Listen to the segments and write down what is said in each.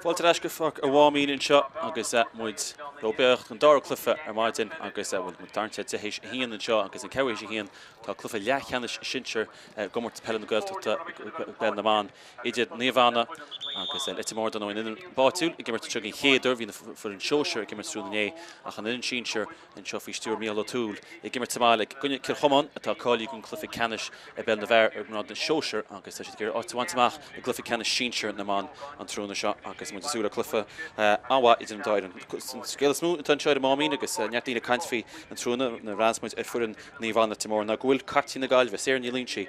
Fáilte ar ais go Pháirc an Mháimín anseo agus muid ró beacht an dara cluiche ar maidin agus bhuel muid tarraingthe 10 théis 1 anseo agus an ceathrú théis 1 tá cluiche leathcheannais sinsir i gComórtas Peile na Gaeltachta i bPeil na mBan idir Naomh Anna agus Leitir Móir dar ndóigh an fhoireann áitiúil ag imirt anseo den chéad uair. Bhí na foireann sóisir ag imirt tráthnóna inné ach an fhoireann sinsir anseo faoi stiúir Mícheál Ó Tuathail ag imirt sa mbaile i gcoinne Cill Chomáin atá cáilithe don chluiche ceannais i bpeil na bhfear i ngrád na sóisear agus tá siad ag iarraidh áit a bhaint amach i gcluiche ceannais sinsir na mban an tráthnóna seo agus muid ag súil le cluiche an-mhaith idir an dá fhoireann. An scéal is mó atá anseo ar an Máimín agus neart daoine ag caint faoi an tráthnóna nuair a bhreathnaíos muid ar foireann Naomh Anna Leitir Móir ná go bhfuil caiptín na Gaillimhe, Sarah Ní Loingsigh,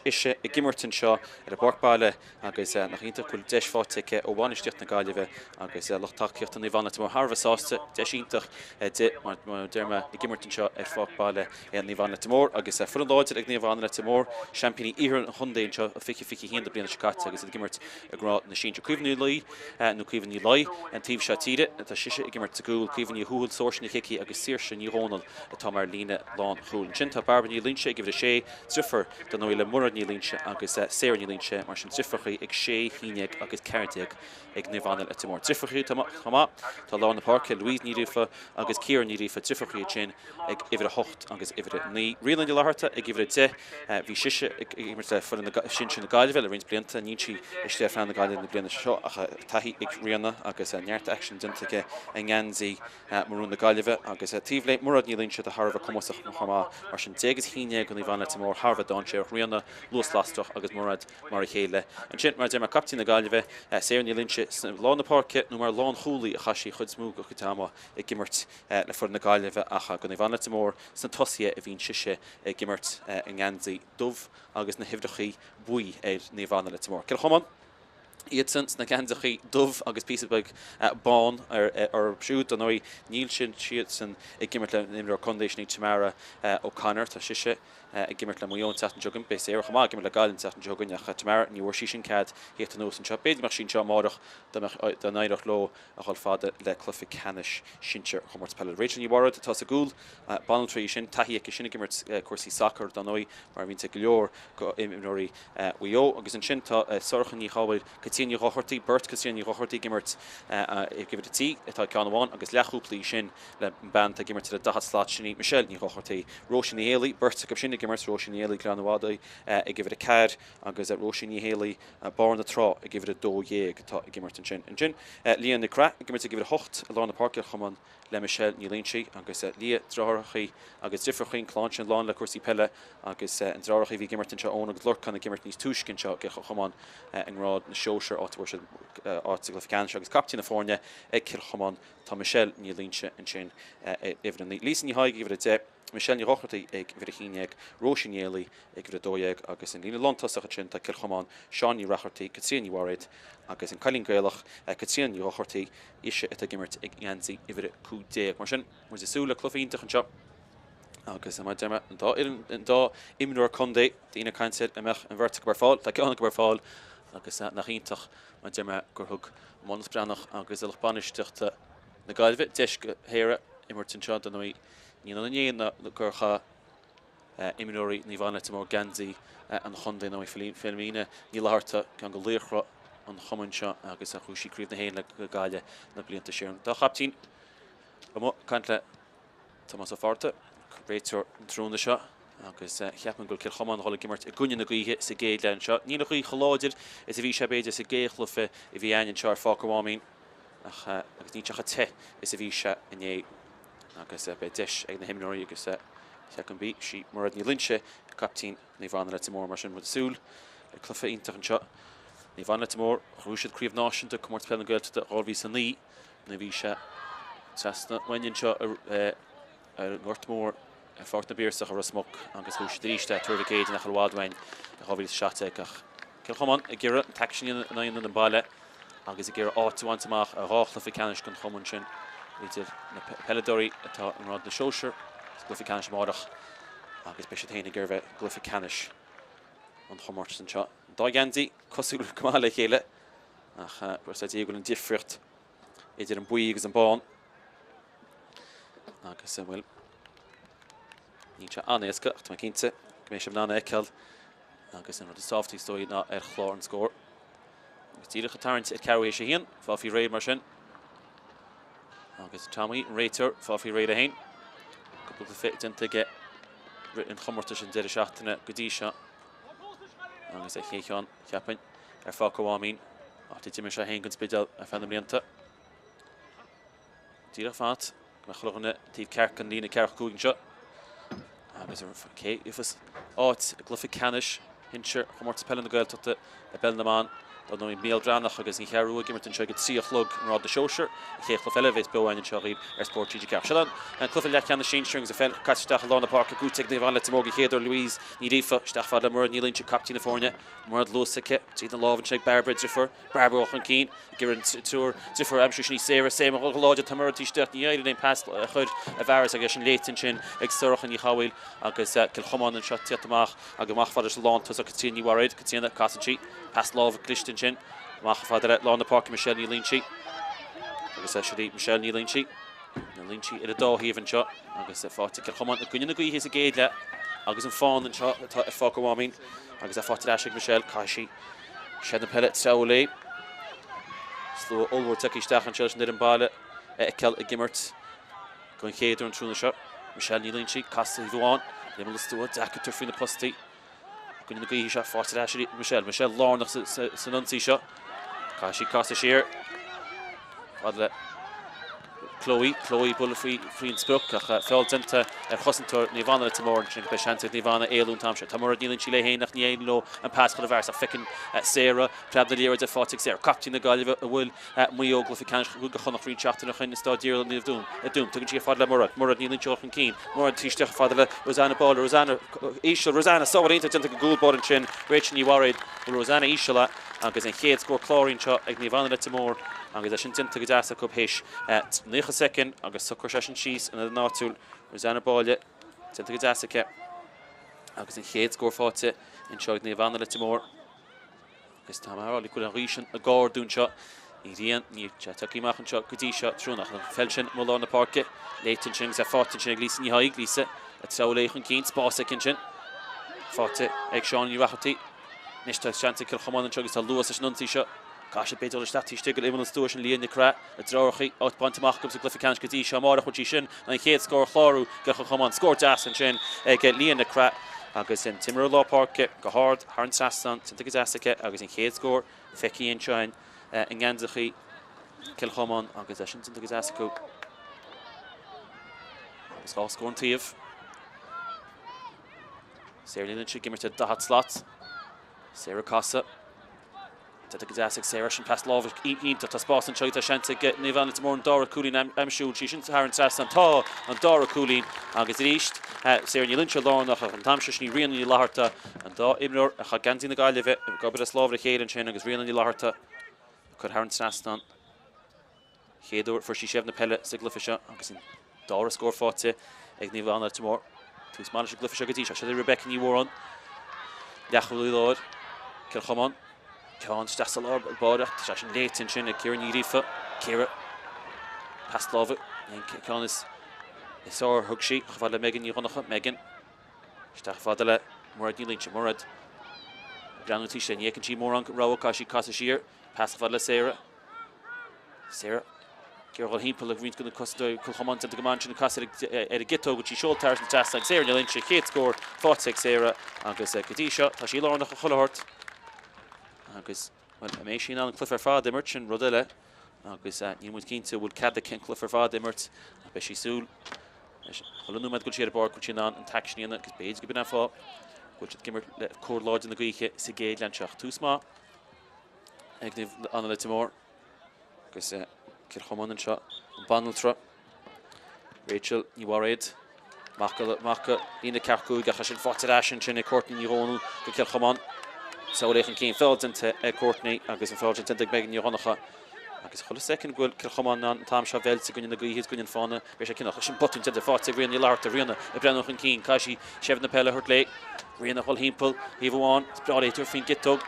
ise ag imirt anseo ar an bpáirc baile Agus nach iontach go bhfuil deis faighte aici ó bhainistíocht na Gaillimhe agus lucht tacaíochta Naomh Anna Leitir Móir thar a bheith sásta. Deis iontach di, mar a deir mé, ag imirt anseo ar pháirc baile Naomh Anna Leitir Móir. Agus foireann láidir ag Naomh Anna Leitir Móir, seaimpíní iarthar an chontae anseo i 2021 na bliana seo caite agus iad ag imirt i ngrád na sinsear. Caoimhe Ní Laoi nó Caoimhe Ní Laoi an taobh seo tíre, tá sise ag imirt sa gcúl, Caoimhe Ní Thuathail, Saoirse Ní Chicí agus Saoirse Ní Dhomhnaill atá mar líne lánchúil. Ansin tá Bairbre Ní Loingsigh ag uimhir a sé, Deirfiúr dar ndóigh le Mairéad Ní Loingsigh agus Sarah Ní Loingsigh, mar sin deirfiúrachaí ag 6, 11 agus 14 ag Naomh Anna Leitir Móir. Deirfiúrachaí chomh maith, tá lár na páirce, Louise Ní Ghríofa agus Ciara Ní Ghríofa, deirfiúrachaí ansin ag uimhir 8 agus uimhir 9. Ríona Ní Fhlatharta ag uimhir 10, bhí sise ag imirt le foireann sinsir na Gaillimhe le roinnt blianta, níl sí istigh ar phainéal na Gaillimhe na bliana seo ach taithí ag Ríona agus neart aicsin déanta aici i ngeansaí Marún na Gaillimhe agus taobh léi Mairéad Ní Loingsigh atá thar a bheith cumasach chomh maith. Mar sin 10 agus 11 do Naomh Anna Leitir Móir thar a bheith dainséarach, Ríona luas lasrach agus Mairéad mar a chéile. Ansin, mar a deir mé, captaen na Gaillimhe, Sarah Ní Loingsigh sa lár na páirce nó mar lánchúlaí a chaith sí chuid is mó dá cuid ama ag imirt le foireann na Gaillimhe ach do Naomh Anna Leitir Móir sna tosaithe a bhíonn sise ag imirt i ngeansaí dubh agus na huimhreachaí buí ar Naomh Anna Leitir Móir. Cill Chomáin. Iadsan sna geansachaí dubh agus píosa beag bán orthu siúd. Dar ndóigh, níl siadsan ag imirt le n-imreoir contae, sin í Tamara O'Connor. Tá sise ag imirt le Maigh Eo an tseachtain seo chugainn. Beidh Sarah chomh maith ag imirt le Gaillimh an tseachtain seo chugainn ach Tamara, ní bhfuair sí sin cead theacht anuas anseo. B'fhéidir go mbeadh sí anseo amárach dá n-éireodh leo a dhul fada le cluiche ceannais sinsir Chomórtas Peile. Rachel Ní Mhairéad atá sa gcúl, banaltra í sin, taithí aici sin ag imirt cúrsaí sacair dar ndóigh, mar a bhíonns ag go leor d'imreoirí Mhaigh Eo. Agus ansin tá Sorcha Ní Chabhail, Caitríona Ní Dhochartaigh, beirt Caitríona Ní Dhochartaigh ag imirt ag uimhir 3 atá ceann amháin agus leathchúpla í sin le bean atá ag imirt ar an 40 slat, sin í Michelle Ní Dhochartaigh. Róisín Ní Héalaí, beirt acu sin ag imirt, Róisín Ní Héalaí, Gleann an Mhadaidh ag uimhir 4 agus Róisín Ní Héalaí, Barr na Trá ag uimhir 12 atá ag imirt ansin. Ansin Leah Nic Craith ag imirt ag uimhir 8 i lár na páirce chomh maith le Michelle Ní Loingsigh agus Leah, deartháireachaí agus deirfiúrachaí, an clann sin lán le cúrsaí peile agus an deartháireachaí a bhí ag imirt anseo, Eoin agus Lorcán ag imirt níos túisce anseo i gCill Chomáin i ngrád na sóisear, áit a bhfuair siad áit sa gcluiche ceannais agus captaen na foirne ag Cill Chomáin tá Michelle Ní Loingsigh ansin ag uimhir 9. Lisa Ní Thaidhg ag uimhir 10. Michelle Ní Dhochartaigh ag uimhir 11, Róisín Ní Éalaí ag uimhir 12 agus an líne lántosach ansin tá Cill Chomáin, Seán Ní Rachartaigh, Caitríona Ní Mhairéad agus an cailín Gaelach, Caitríona Ní Dhochartaigh, ise atá ag imirt ag geansaí uimhir 15. Mar sin, muid ag súil le cluiche iontach anseo agus mar a deir mé, an dá fhoireann, an dá imreoir contae, daoine ag caint ar an mbeadh an bheirt acu ar fáil, tá ceann acu ar fáil agus nach iontach mar a deir mé gur thug Mánas Breathnach agus lucht bainistíochta na Gaillimhe deis do Shara imirt anseo, dar ndóigh Ní ionann inné ná gur chaith imreoirí Naomh Anna Leitir Móir geansaí an chontae nó Philomena Ní Fhlatharta, ceann de laochra an chumainn seo agus a ghnóthaigh sí Craobh na hÉireann le Gaillimh na blianta siar. An dá chaiptín amuigh ag caint le Tomás Ó Fátharta, réiteoir an tráthnóna seo agus cheapfainn go bhfuil Cill Chomáin ag dul ag imirt i gcoinne na gaoithe sa gcéad leath anseo. Níl an ghaoth chomh láidir is a bhí sé b'fhéidir sa gcéad chluiche a bhí againn anseo ar Pháirc an Mháimín ach agus níl sé chomh te is a bhí sé inné. Agus beidh deis ag na himreoirí agus ceapaim gurb í Mairéad Ní Loingsigh, captaen Naomh Anna Leitir Móir mar sin muid ag súil le cluiche iontach anseo. Naomh Anna Leitir Móir, ghnóthaigh siad Craobh Náisiúnta Comórtas Peile na Gaeltachta 2009 nuair a bhí sé trasna uainn anseo ar an nGort Mór ar Pháirc na bPiarsach i Ros Muc agus ghnóthaigh siad arís é Tuar Mhic Éadaigh nach bhfuil i bhfad uainn i 2017 ach Cill Chomáin ag iarraidh an t-aicsean a dhéanamh in ionad an baile agus ag iarraidh áit a bhaint amach ar dhá chluiche ceannais den chumann sin idir na peileadóirí atá i ngrád na sóisear sa gcluiche ceannais amárach agus beidh siad féin ag iarraidh bheith i gcluiche ceannais an chomórtais anseo. An dá gheansaí cosúil go maith le chéile ach buíochas le Dia go bhfuil an difríocht idir an buí agus an bán agus bhuel níl sé an-éasca ach tá mé cinnte go mbeidh sibh in ann a fheiceáil. Agus an rud is tábhachtaí is dóigh ná ar chlár an scóir. Agus díreach ag tarraingt ar ceathrú théis a haon, fáil faoi réir mar sin. Agus Tommy, an réiteoir, fáil faoi réir é féin. Cúpla cluiche déanta aige rith an chomórtais an deireadh seachtaine go dtí seo. Agus a chéad cheann, cheapfainn, ar Pháirc an Mháimín, áit a d'imir sé féin don Spidéal ar feadh na mblianta. Díreach fad go mbeadh chuile dhuine taobh ceart den líne 45 anseo. Agus cé gheofas áit i gcluiche ceannais shinsir Chomórtas Peile na Gaeltachta i bPeil na mBan? Dar ndóigh Mícheál Breathnach agus an Cheathrú Rua ag imirt anseo ag 3 a chlog i nGrád na Sóisear. An chéad chluiche eile a bheas beo againn anseo dhaoibh ar Spórt TG4. Seo an cluiche leathcheannais sinsir agus an pheil caite isteach i lár na páirce gnóthaithe ag Naomh Anna Leitir Móir den chéad uair Louise Ní Ghríofa isteach fad le Muiread Ní Loingsigh captaen na foirne. Muiread luas aici tríd na lámha ansin ag Bairbre driofúr. Bairbre chun cinn ag iarraidh an triúr driofúr a aimsiú sin í Sarah. Sarah go láidir tá Muiread taobh istigh ní éiríonn aon pas a chur i bhfearas agus sin léite ansin ag Sorcha Ní Chabhail agus Cill Chomáin anseo tíocht amach agus amach fad leis an lántosach Caitríona Ní Bhairéad. Caitríona casann sí pas láimhe cliste ansin amach fad le lár na páirce Michelle Ní Loingsigh agus sin í Michelle Ní Loingsigh. Na Loingsigh ar an dá thaobh anseo agus faighte Cill Chomáin i gcoinne na gaoithe sa gcéad leath agus an fán anseo atá ar Pháirc an Mháimín agus é faighte ar ais ag Michelle. Caithfidh sí Seilbh na peile treabhadh léi. Slua ollmhór tagtha isteach anseo leis an fhoireann baile a fheiceáil ag imirt don chéad uair an tráthnóna seo. Michelle Ní Loingsigh, casadh taobh amháin, imeall an stua, deacair tabhairt faoi na postaí. I gcoinne na gaoithe seo, faighte ar ais ag Michelle. Michelle lárnach san ionsaí seo. Caithfidh sí casadh siar. Fad le Chloe, Chloe buille faoin sprioc ach feall déanta ar chosantóir Naomh Anna Leitir Móir ansin. Beidh seans ag Naomh Anna éalú an t-am seo. Tá Muiread Ní Loingsigh léi féin ach ní éiríonn leo an pas a chur i bhfearas ach feiceann Sarah preab na liathróide faighte ag Sarah. Captaen na Gaillimhe a bhuail Maigh Eo i gcluiche ceannais Chúige Chonnacht roinnt seachtaine ó shin i Staid Iarla Naomh Dún. Tugann sí fad le Muiread. Muiread Ní Loingsigh chun cinn. Muiread taobh istigh fad le Rosanna Báile. Rosanna íseal. Rosanna sábháil iontach déanta ag an gcúl báire ansin. Rachel Ní Bhairéad. Bhuail Rosanna íseal é. Agus an chéad scór cláraithe anseo ag Naomh Anna Leitir Móir agus é sin déanta go deas acu théis 90 soicind agus socróidh sé sin síos an fhoireann áitiúil, Rosanna Báile, déanta go deas aici agus an chéad scór faighte anseo ag Naomh Anna Leitir Móir. Agus tá mé ag rá go bhfuil an ghaoth sin ag ardú anseo. An ghrian, níl sé tagtha amach anseo go dtí seo tráthnóna ach an pheil sin i lár na páirce, léite ansin agus é faighte ansin ag Lisa Ní Thaidhg, Lisa ag treabhadh léi chun cinn, spás aici ansin, faighte ag Seán Ní Raifeartaigh. Anois tá seans ag Cill Chomáin anseo agus tá luas leis an ionsaí seo. Caithfidh siad b'fhéidir dul isteach taobh istigh go imeall an stua sin Leah Nic Craith, na deartháireacha, áit bainte amach acu sa gcluiche ceannais go dtí seo. Amárach bhfuil sí sin an chéad scór a chlárú do Chill Chomáin. Scór deas ansin ag Leah Nic Craith agus an t-imreoir lár páirce go hard thar an trasnán, déanta go deas aici agus an chéad scór feicthe anseo i ngeansachaí Chill Chomáin agus é sin déanta go deas acu. Agus 2 scór an taobh. Sarah Ní Loingsigh ag imirt ar 40 slat. Sarah casadh. Déanta go deas ag Sarah sin pas láimhe iontach. Tá spás anseo tá seans ag Naomh Anna Leitir Móir an dara cúilín a aimsiú. Sí sin thar an trasnán. Tá an dara cúilín agus arís Sarah Ní Loingsigh lárnach ach an t-am seo sin í Ríona Ní Fhlatharta an dá imreoir a chaith geansaí na Gaillimhe ag obair as lámha a chéile ansin agus Ríona Ní Fhlatharta ag cur thar an trasnán. Chéad uair fuair sí seilbh na peile sa gcluiche seo agus an dara scór faighte ag Naomh Anna Leitir Móir. Tús maith leis an gcluiche seo go dtí seo. Seo í Rebecca Ní Mhóráin, leathchúlaí láir, Cill Chomáin. Ceann isteach sa lár báire ach tá sé sin léite ansin ag Ciara Ní Ghríofa. Ciara, pas láimhe, an ceann is fearr a thug sí chomh fada le Megan Ní Dhonncha. Megan isteach fada le Mairéad Ní Loingsigh. Mairéad ag breathnú taobh istigh. Ní fheiceann sí mórán rogha, caithfidh sí casadh siar. Pas chomh fada le Sarah. Sarah ag iarraidh dul thimpeall ag roinnt de na cosantóirí Cill Chomáin déanta go maith ansin ag casadh ar an gciotóg go dtí seolta thar an trasnán ag Sarah Ní Loingsigh chéad scór faighte ag Sarah agus go dtí seo tá sí lárnach i chuile shórt agus bhuel an mbeidh sí in ann an cluiche ar fad a imirt sin rud eile agus níl muid cinnte bhfuil cead aici an cluiche ar fad a imirt ach beidh sí súil leis chuile nóiméad go bhfuil sí ar an bpáirc go bhfuil sí in ann an t-aicsean a dhéanamh agus b'fhéidir go b'in an fáth go bhfuil siad ag imirt le cóir láidir na gaoithe sa gcéad leath anseo. Tús maith ag Naomh Anna Leitir Móir agus Cill Chomáin anseo, an banaltra Rachel Ní Bhairéad, amach go líne 45 ach é sin faighte ar ais ansin ag Courtney Ní Dhomhnaill do Chill Chomáin. Saol é chun cinn, feall déanta ag Courtney agus an feall sin déanta ag Megan Ní Dhonncha. Agus chuile soicind go bhfuil Cill Chomáin in ann an t-am seo a mheilt i gcoinne na gaoithe is i gcoinne an fána, beidh sé cinneadh. Sin botún déanta faighte ag Ríona Ní Fhlatharta. Ríona ag breathnú chun cinn. Caithfidh sí seilbh na peile a thabhairt léi. Ríona ag dul thimpeall thaobh amháin. Is breá léi tabhairt faoin gciotóg.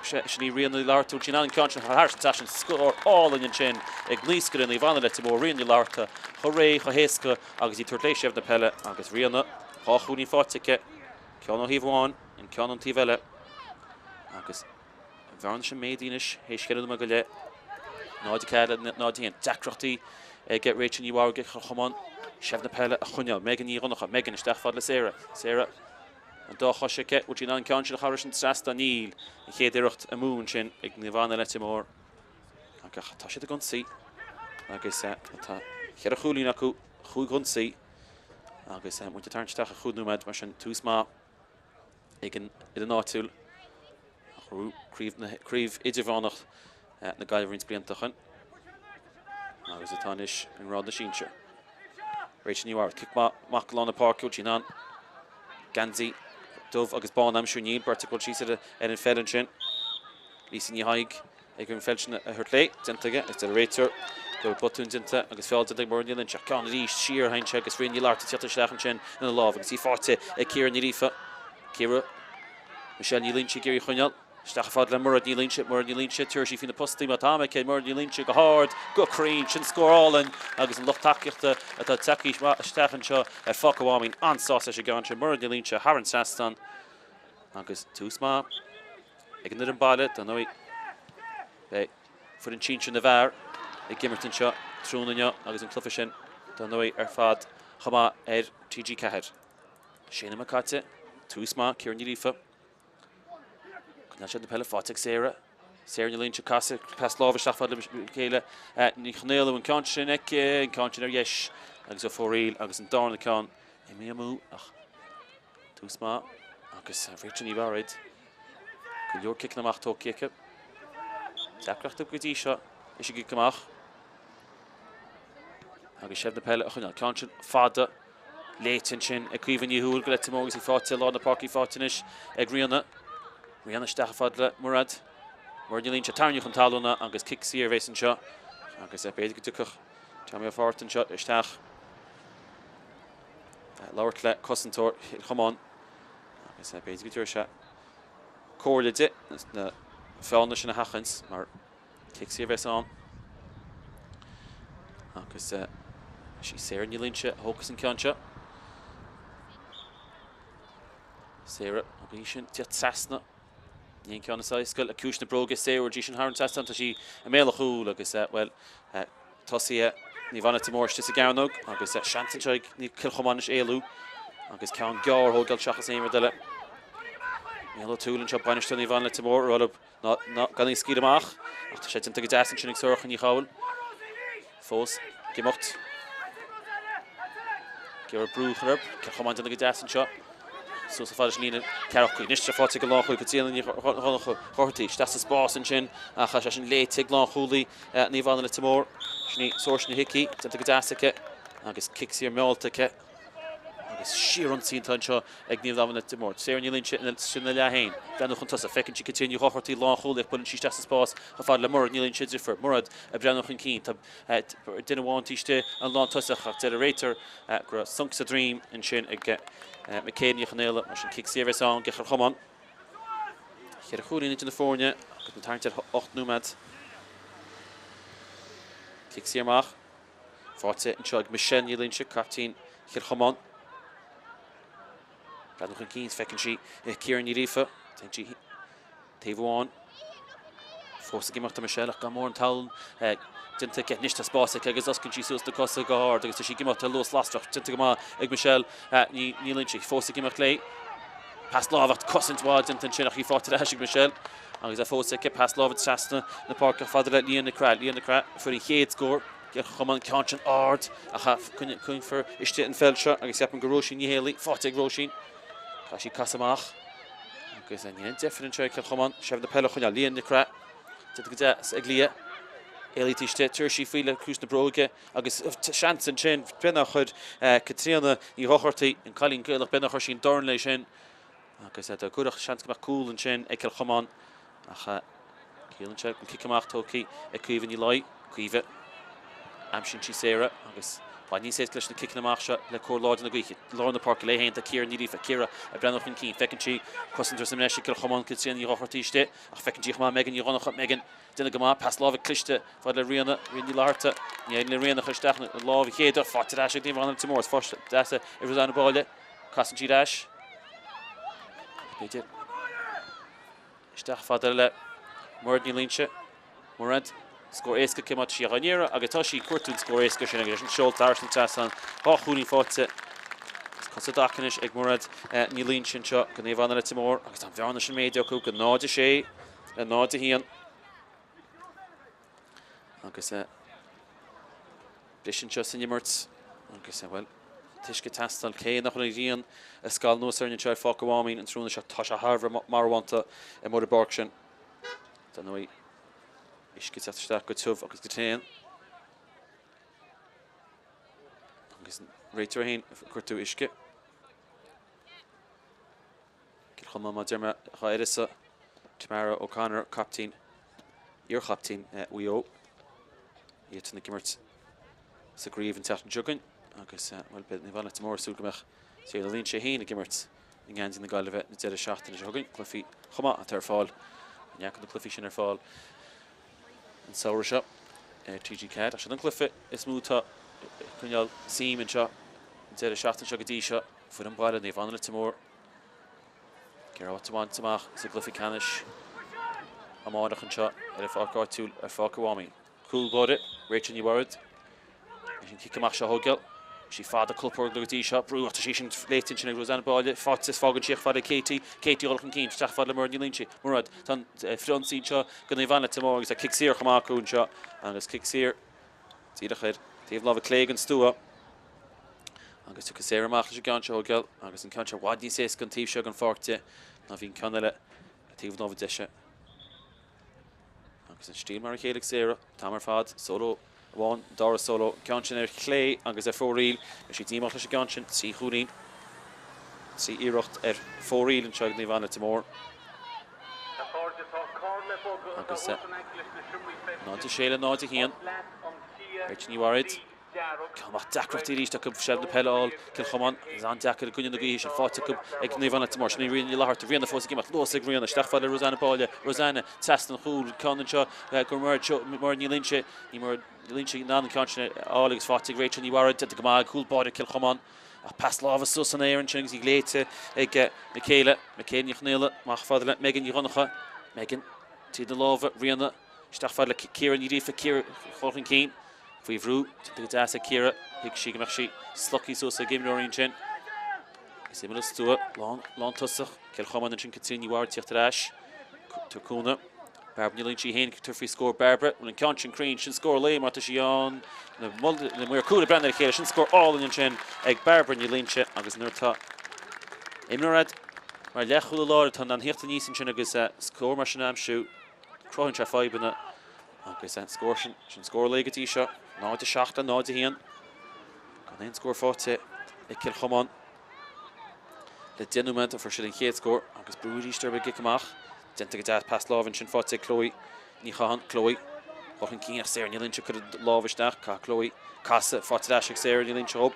Sin í Ríona Ní Fhlatharta. Bhfuil sí in ann an ceann sin a chur thar an trasnán. Scór álainn ansin ag naoscaire Naomh Anna Leitir Móir, Ríona Ní Fhlatharta. Chomh réidh, chomh héasca agus í ag tabhairt léi seilbh na peile agus Ríona, 2 chúilín faighte aici. Ceann ó thaobh amháin, an ceann ón taobh eile. Agus an bhearna sin méadaithe anois théis cheithre nóiméad go leith. 0-4 le 0-1. Deacrachtaí ag Rachel Ní Mhaoraigh ag Cill Chomáin seilbh na peile a choinneáil. Megan Ní Dhonncha. Megan isteach fad le Sarah. Sarah an dá chois aici. Bhfuil sí in ann an ceann sin a chur thar an trasnán? Níl. An chéad iarracht amú ansin ag Naomh Anna Leitir Móir. Ach tá siad ag ionsaí agus tá cheithre chúilín acu, chúig ionsaí agus muid ag tarraingt isteach ar chúig nóiméad mar sin tús maith ag an fhoireann áitiúil a ghnóthaigh craobh idirmheánach na Gaillimhe roinnt blianta ó shin agus atá anois i ngrád na sinsear. Rachel Ní Mhaoraigh, cic maith amach go lár na páirce, bhfuil sí in ann geansaí dubh agus bán a aimsiú? Níl, beirt ag dul síos ar an pheil ansin. Lisa Ní Thaidhg ag an pheil sin a thabhairt léi, déanta aige, is deir an réiteoir go raibh botún déanta agus feall déanta ag Muireann Ní Loinsigh. Ceann arís siar a théann sé agus Ríona Ní Fhlatharta ag teacht isteach ansin ina lámh agus í faighte ag Ciara Ní Ghríofa. Ciara, Michelle Ní Loinsigh ag iarraidh í a choinneáil. Isteach fad le Mairéad Ní Loinsigh, Mairéad Ní Loinsigh, tabharfaidh sí faoi na postaí má tá am aici, Mairéad Ní Loinsigh go hard, go cruinn, sin scór álainn agus an lucht tacaíochta atá tagtha isteach anseo ar Pháirc an Mháimín an-sásta leis an gceann sin, Mairéad Ní Loinsigh thar an trasnán agus tús maith ag an fhoireann baile, dar ndóigh beidh foireann sinsir na bhfear ag imirt anseo tráthnóna inniu agus an cluiche sin dar ndóigh ar fad chomh maith ar TG4. Sé nóiméad caite, tús maith, Ciara Ní Ghríofa. Coinneáil seilbh na peile faighte ag Sarah. Sarah Ní Loinsigh casadh pas láimhe isteach fad le Michaela Ní Chonaola an ceann sin aici, an ceann sin ar dheis agus ó fóraoil agus an darna ceann imithe amú ach tús maith agus Rachel Ní Bhairéad go leor ciceanna amach tógtha aici. Deacracht go dtí seo leis an gcic amach. Agus seilbh na peile a choinneáil. Ceann sin fada léite ansin ag Caoimhe Ní Thuathail go Leitir Móir agus í faighte i lár na páirce í faighte anois ag Ríona. Ríona isteach fad le Mairéad. Mairéad Ní Loinsigh tarraingthe chun talún agus cic saor a bheas anseo agus b'fhéidir go dtiocfadh Tommy Ó Fátharta anseo isteach labhairt le cosantóir Chill Chomáin agus b'fhéidir go dtabharfaidh sé comhairle di na feallanna sin a sheachaint mar Cic saor a bheas ann. Agus is í Sarah Ní Loinsigh a thógfas an ceann seo. Sarah agus í sin ag teacht trasna. Ní an ceann is éasca le ciumhais na bróige Sarah í sin thar an trasnán tá sí i mbéal an chúil agus bhuel tosaithe Naomh Anna Leitir Móir istigh sa gcearnóg agus seans anseo ag Cill Chomáin anois éalú agus ceann gearr a thógáil seachas aon rud eile. Mícheál Ó Tuathail anseo bainisteoir Naomh Anna Leitir Móir ag rá Ná gan í a scaoileadh amach, ach tá sé déanta go deas ansin ag Sorcha Ní Chabhail. Fós ag imeacht. Ag iarraidh brú a chur orthu. Cill Chomáin déanta go deas anseo. Suas chomh fada leis an líne ceathracha cúig. Anois tá faighte ag an lánchúlaí Caitríona Ní Dhochartaigh. Isteach sa spás ansin ach tá sé sin léite ag lánchúlaí Naomh Anna Leitir Móir. Sin í Saoirse Ní hIcí. Déanta go deas aici agus cic saor meallta aici. Agus síorionsaí atá anseo ag Naomh Anna Leitir Móir. Sarah Ní Loinsigh ina leath féin. Breathnú chun tosaigh. Feiceann sí Caitríona Ní Dhochartaigh lánchúlaí ach buaileann sí isteach sa spás chomh fada le Mairéad Ní Loinsigh a deirfiúr. Mairéad ag breathnú chun cinn. Tá duine amháin taobh istigh an lántosach ach deir an réiteoir go raibh sonc sa droim ansin ag Michaela Ní Chonaola. Mar sin cic saor a bheas ann do Chill Chomáin. Cheithre chúilín idir na foirne agus muid ag tarraingt ar 8 nóiméad. Cic saor amach. Faighte anseo ag Michelle Ní Loinsigh, caiptín Chill Chomáin. Breathnú chun cinn, feiceann sí Ciara Ní Ghríofa. Téann sí taobh amháin. Fós ag imeacht do Michelle ach gan mórán talún déanta aici. Anois tá spás aici agus osclaíonn sí suas na cosa go hard agus tá sí ag imeacht ar luas lasrach. Déanta go maith ag Michelle Ní Loinsigh. Fós ag imeacht léi. Pas láimhe ach cosaint mhaith déanta ansin ach í faighte ar ais ag Michelle. Agus é fós aici, pas láimhe trasna na páirce fada le Leah Nic Craith. Leah Nic Craith a fuair an chéad scór. Cill Chomáin, ceann sin ard ach coinnfear istigh an pheil seo agus ceapaim gur Róisín Ní Héalaí faighte ag Róisín. Caithfidh sí casadh amach agus ní haon deifir anseo ag Cill Chomáin. Seilbh na peile a choinneáil. Leah Nic Craith déanta go deas ag Leah. Éalaithe istigh, tabharfaidh sí faoi le ciumhais na bróige agus seans ansin, b'fhéidir nár chuir Caitríona Ní Dhochartaigh, an cailín Gaelach, b'fhéidir nár chuir sí an dorn léi sin. Agus dá gcuirfeadh, seans go mbeadh cúl ansin ag Cill Chomáin ach ciallaíonn sé go bhfuil cic amach tógtha ag Caoimhe Ní Laoi. Caoimhe, aimsíonn sí Sarah agus tá níos éasca leis na ciceanna amach seo le cóir láidir na gaoithe. Lár na páirce léi féin tá Ciara Ní Ghríofa. Ciara ag breathnú chun cinn. Feiceann sí cosantóir sa mbreis ag Cill Chomáin, Caitríona Ní Dhochartaigh istigh ach feiceann sí chomh maith Megan Ní Dhonncha. Megan, déanamh go maith, pas láimhe cliste fad le Ríona, Ríona Ní Fhlatharta. Ní éiríonn le Ríona a chur isteach na lámh a chéad faighte ar ais ag Naomh Anna Leitir Móir. Is faighte deas ag Rosanna Báille. Casann sí ar ais. B'fhéidir. Isteach fada le Mairéad Ní Loingsigh. Mairéad, scór éasca aici má tá sí á iarraidh agus tá sí ag cuartú an scór éasca sin agus é sin seolta thar an trasnán. 2 chúilín faighte. Agus cosa i dtaca anois ag Mairéad Ní Loingsigh anseo do Naomh Anna Leitir Móir agus tá an bhearna sin méadaithe acu go 0-6 le 0-1. Agus briseadh anseo san imirt agus, bhuel, an t-uisce ag teastáil cé nach bhfuil an ghrian ag scalladh anuas orainn anseo ar Pháirc an Mháimín an tráthnóna seo, tá sé thar a bheith marbhánta amuigh ar an bpáirc sin. Dar ndóigh, uisce ag teacht isteach go tiubh agus go tréan. Agus an réiteoir féin ag cuartú uisce. Cill Chomáin, mar a deir mé, dhá uireasa, Tamara O'Connor, captaen, iar-chaptaen Mhaigh Eo, iadsan ag imirt sa gcraobh an tseachtain seo chugainn agus, bhuel, beidh Naomh Anna Leitir Móir ag súil go mbeadh Sarah Ní Loingsigh féin ag imirt i ngeansaí na Gaillimhe na deireadh seachtaine seo chugainn. Cluichí chomh maith atá ar fáil, neart de na cluichí sin ar fáil an samhradh seo ar TG4. Ach sin an cluiche is mó atá ag coinneáil suim anseo an deireadh seachtaine seo go dtí seo, foireann baile Naomh Anna Leitir Móir ag iarraidh áit a bhaint amach sa gcluiche ceannais amárach anseo ar an pháirc áitiúil ar Pháirc an Mháimín. Cúl báire, Rachel Ní Mhairéad, leis an cic amach seo a thógáil. Sí fada colpóg go dtí seo, brú ach tá sí sin léite ansin ag Rosanna Báille, faighte is fágann sí chomh fada le Katie, Katie dul chun cinn, isteach fada le Muireann Ní Loingsigh, Mairéad, tá an frithionsaí anseo do Naomh Anna Leitir Móir agus tá cic saor chomh maith acu anseo agus cic saor díreach ar taobh láimhe clé den stua. Agus tiocfaidh Sarah amach leis an gceann seo a thógáil agus an ceann seo i bhfad níos éasca an taobh seo den pháirc di ná bhí an ceann eile ar taobh na láimhe deise. Agus an stíl mar a chéile ag Sarah an t-am ar fad, solo amháin, an dara solo, an ceann sin ar chlé agus ar fóraoil. Beidh sí díomách leis an gceann sin, 3 chúilín, 3 iarracht ar fóraoil anseo ag Naomh Anna Leitir Móir. Agus 0-6 le 0-1. Rachel Ní Mhairéad. Ceann amach deacrachtaí arís acu seilbh na peile a fháil Cill Chomáin agus an-deacair i gcoinne na gaoithe sin faighte acu ag Naomh Anna Leitir Móir. Sin í Ríona Ní Fhlatharta, Ríona fós ag imeacht, luas ag Ríona, isteach fad le Rosanna Báille, Rosanna trasna an chúil, ceann anseo go Muireann Ní Loingsigh, níl Muireann Ní Loingsigh in ann an ceann sin a fháil agus faighte ag Rachel Ní Mhairéad, déanta go maith ag cúl báire Cill Chomáin ach pas láimhe suas san aer ansin agus í léite ag Michaela, Michaela Ní Chonaola, amach fad le Megan Ní Dhonncha, Megan tríd na lámha, Ríona isteach fad le Ciara Ní Ghríofa, Ciara chun cinn. Faoi bhrú, déanta go deas ag Ciara, thuig sí go mbeadh sí slogtha suas ag imreoirí ansin. Agus imeall an stua, lán, lántosach, Cill Chomáin ansin, Caitríona Ní Mhairéad tíocht ar ais, tabhairt cúnamh. Bairbre Ní Loingsigh féin ag tabhairt faoi scór Bairbre, bhfuil an ceann sin cruinn, sin scór an lae mar tá sí ann, na maoir cúil ag breathnú ar a chéile, sin scór álainn ansin ag Bairbre Ní Loingsigh agus nuair atá imreoir a'd mar leathchúlaí láir atá in ann thíocht aníos ansin agus scór mar sin a aimsiú, cruthaíonn sé fadhbanna. Agus an scór sin, sin scór an lae go dtí seo, 0-7 le 0-1. Gan aon scór faighte ag Cill Chomáin le 10 nóiméad a fuair siad an chéad scór agus brú arís orthu ag an gcic amach. Déanta go deas pas láimhe ansin faighte ag Chloe Ní Chatháin. Chloe dul chun cinn ach Sarah Ní Loingsigh ag cur a lámh isteach. Caithfidh Chloe casadh faighte ar ais ag Sarah Ní Loingsigh dhób.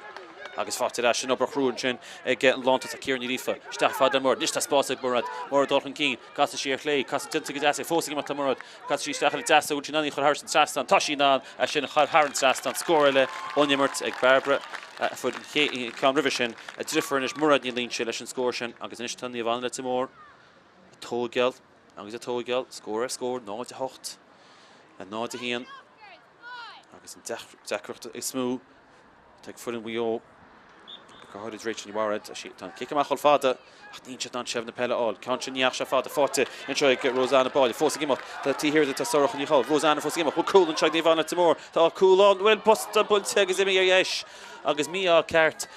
Agus faighte ar ais an obair chrua ansin ag an lántosach Ciara Ní Ghríofa. Isteach fad le Mairéad. Anois tá spás ag Mairéad. Mairéad dul chun cinn. Casfaidh sí ar chlé. Casadh déanta go deas ag fós ag imeacht le Mairéad. Casfaidh sí isteach ar an deas. An bhfuil sí in ann í a chur thar an trasnán? Tá sí in ann é sin a chur thar an trasnán. Scór eile ón imirt ag Bairbre a fuair an ceann roimhe sin. A driofúr anois Mairéad Ní Loingsigh leis an scór sin agus anois tá Naomh Anna Leitir Móir ag tóigeáil agus ag tóigeáil. Scór ar scór, 0-8 le 0-1 agus an deacracht is mó Tá ag foireann Mhaigh Eo, go háirid Rachel Ní Mhairéad, tá an cic amach chomh fada ach níl siad in ann seilbh na peile a fháil. Ceann sin ní dheachaigh sé fada, faighte anseo ag Rosanna Báille, fós ag imeacht, tá taobh thiar di, tá Sorcha Ní Chonaill, Rosanna fós ag imeacht, bhfuil cúl anseo ag Naomh Anna Leitir Móir, tá cúl ann, bhfuil posta buailte agus imithe ar dheis agus mí-ádh ceart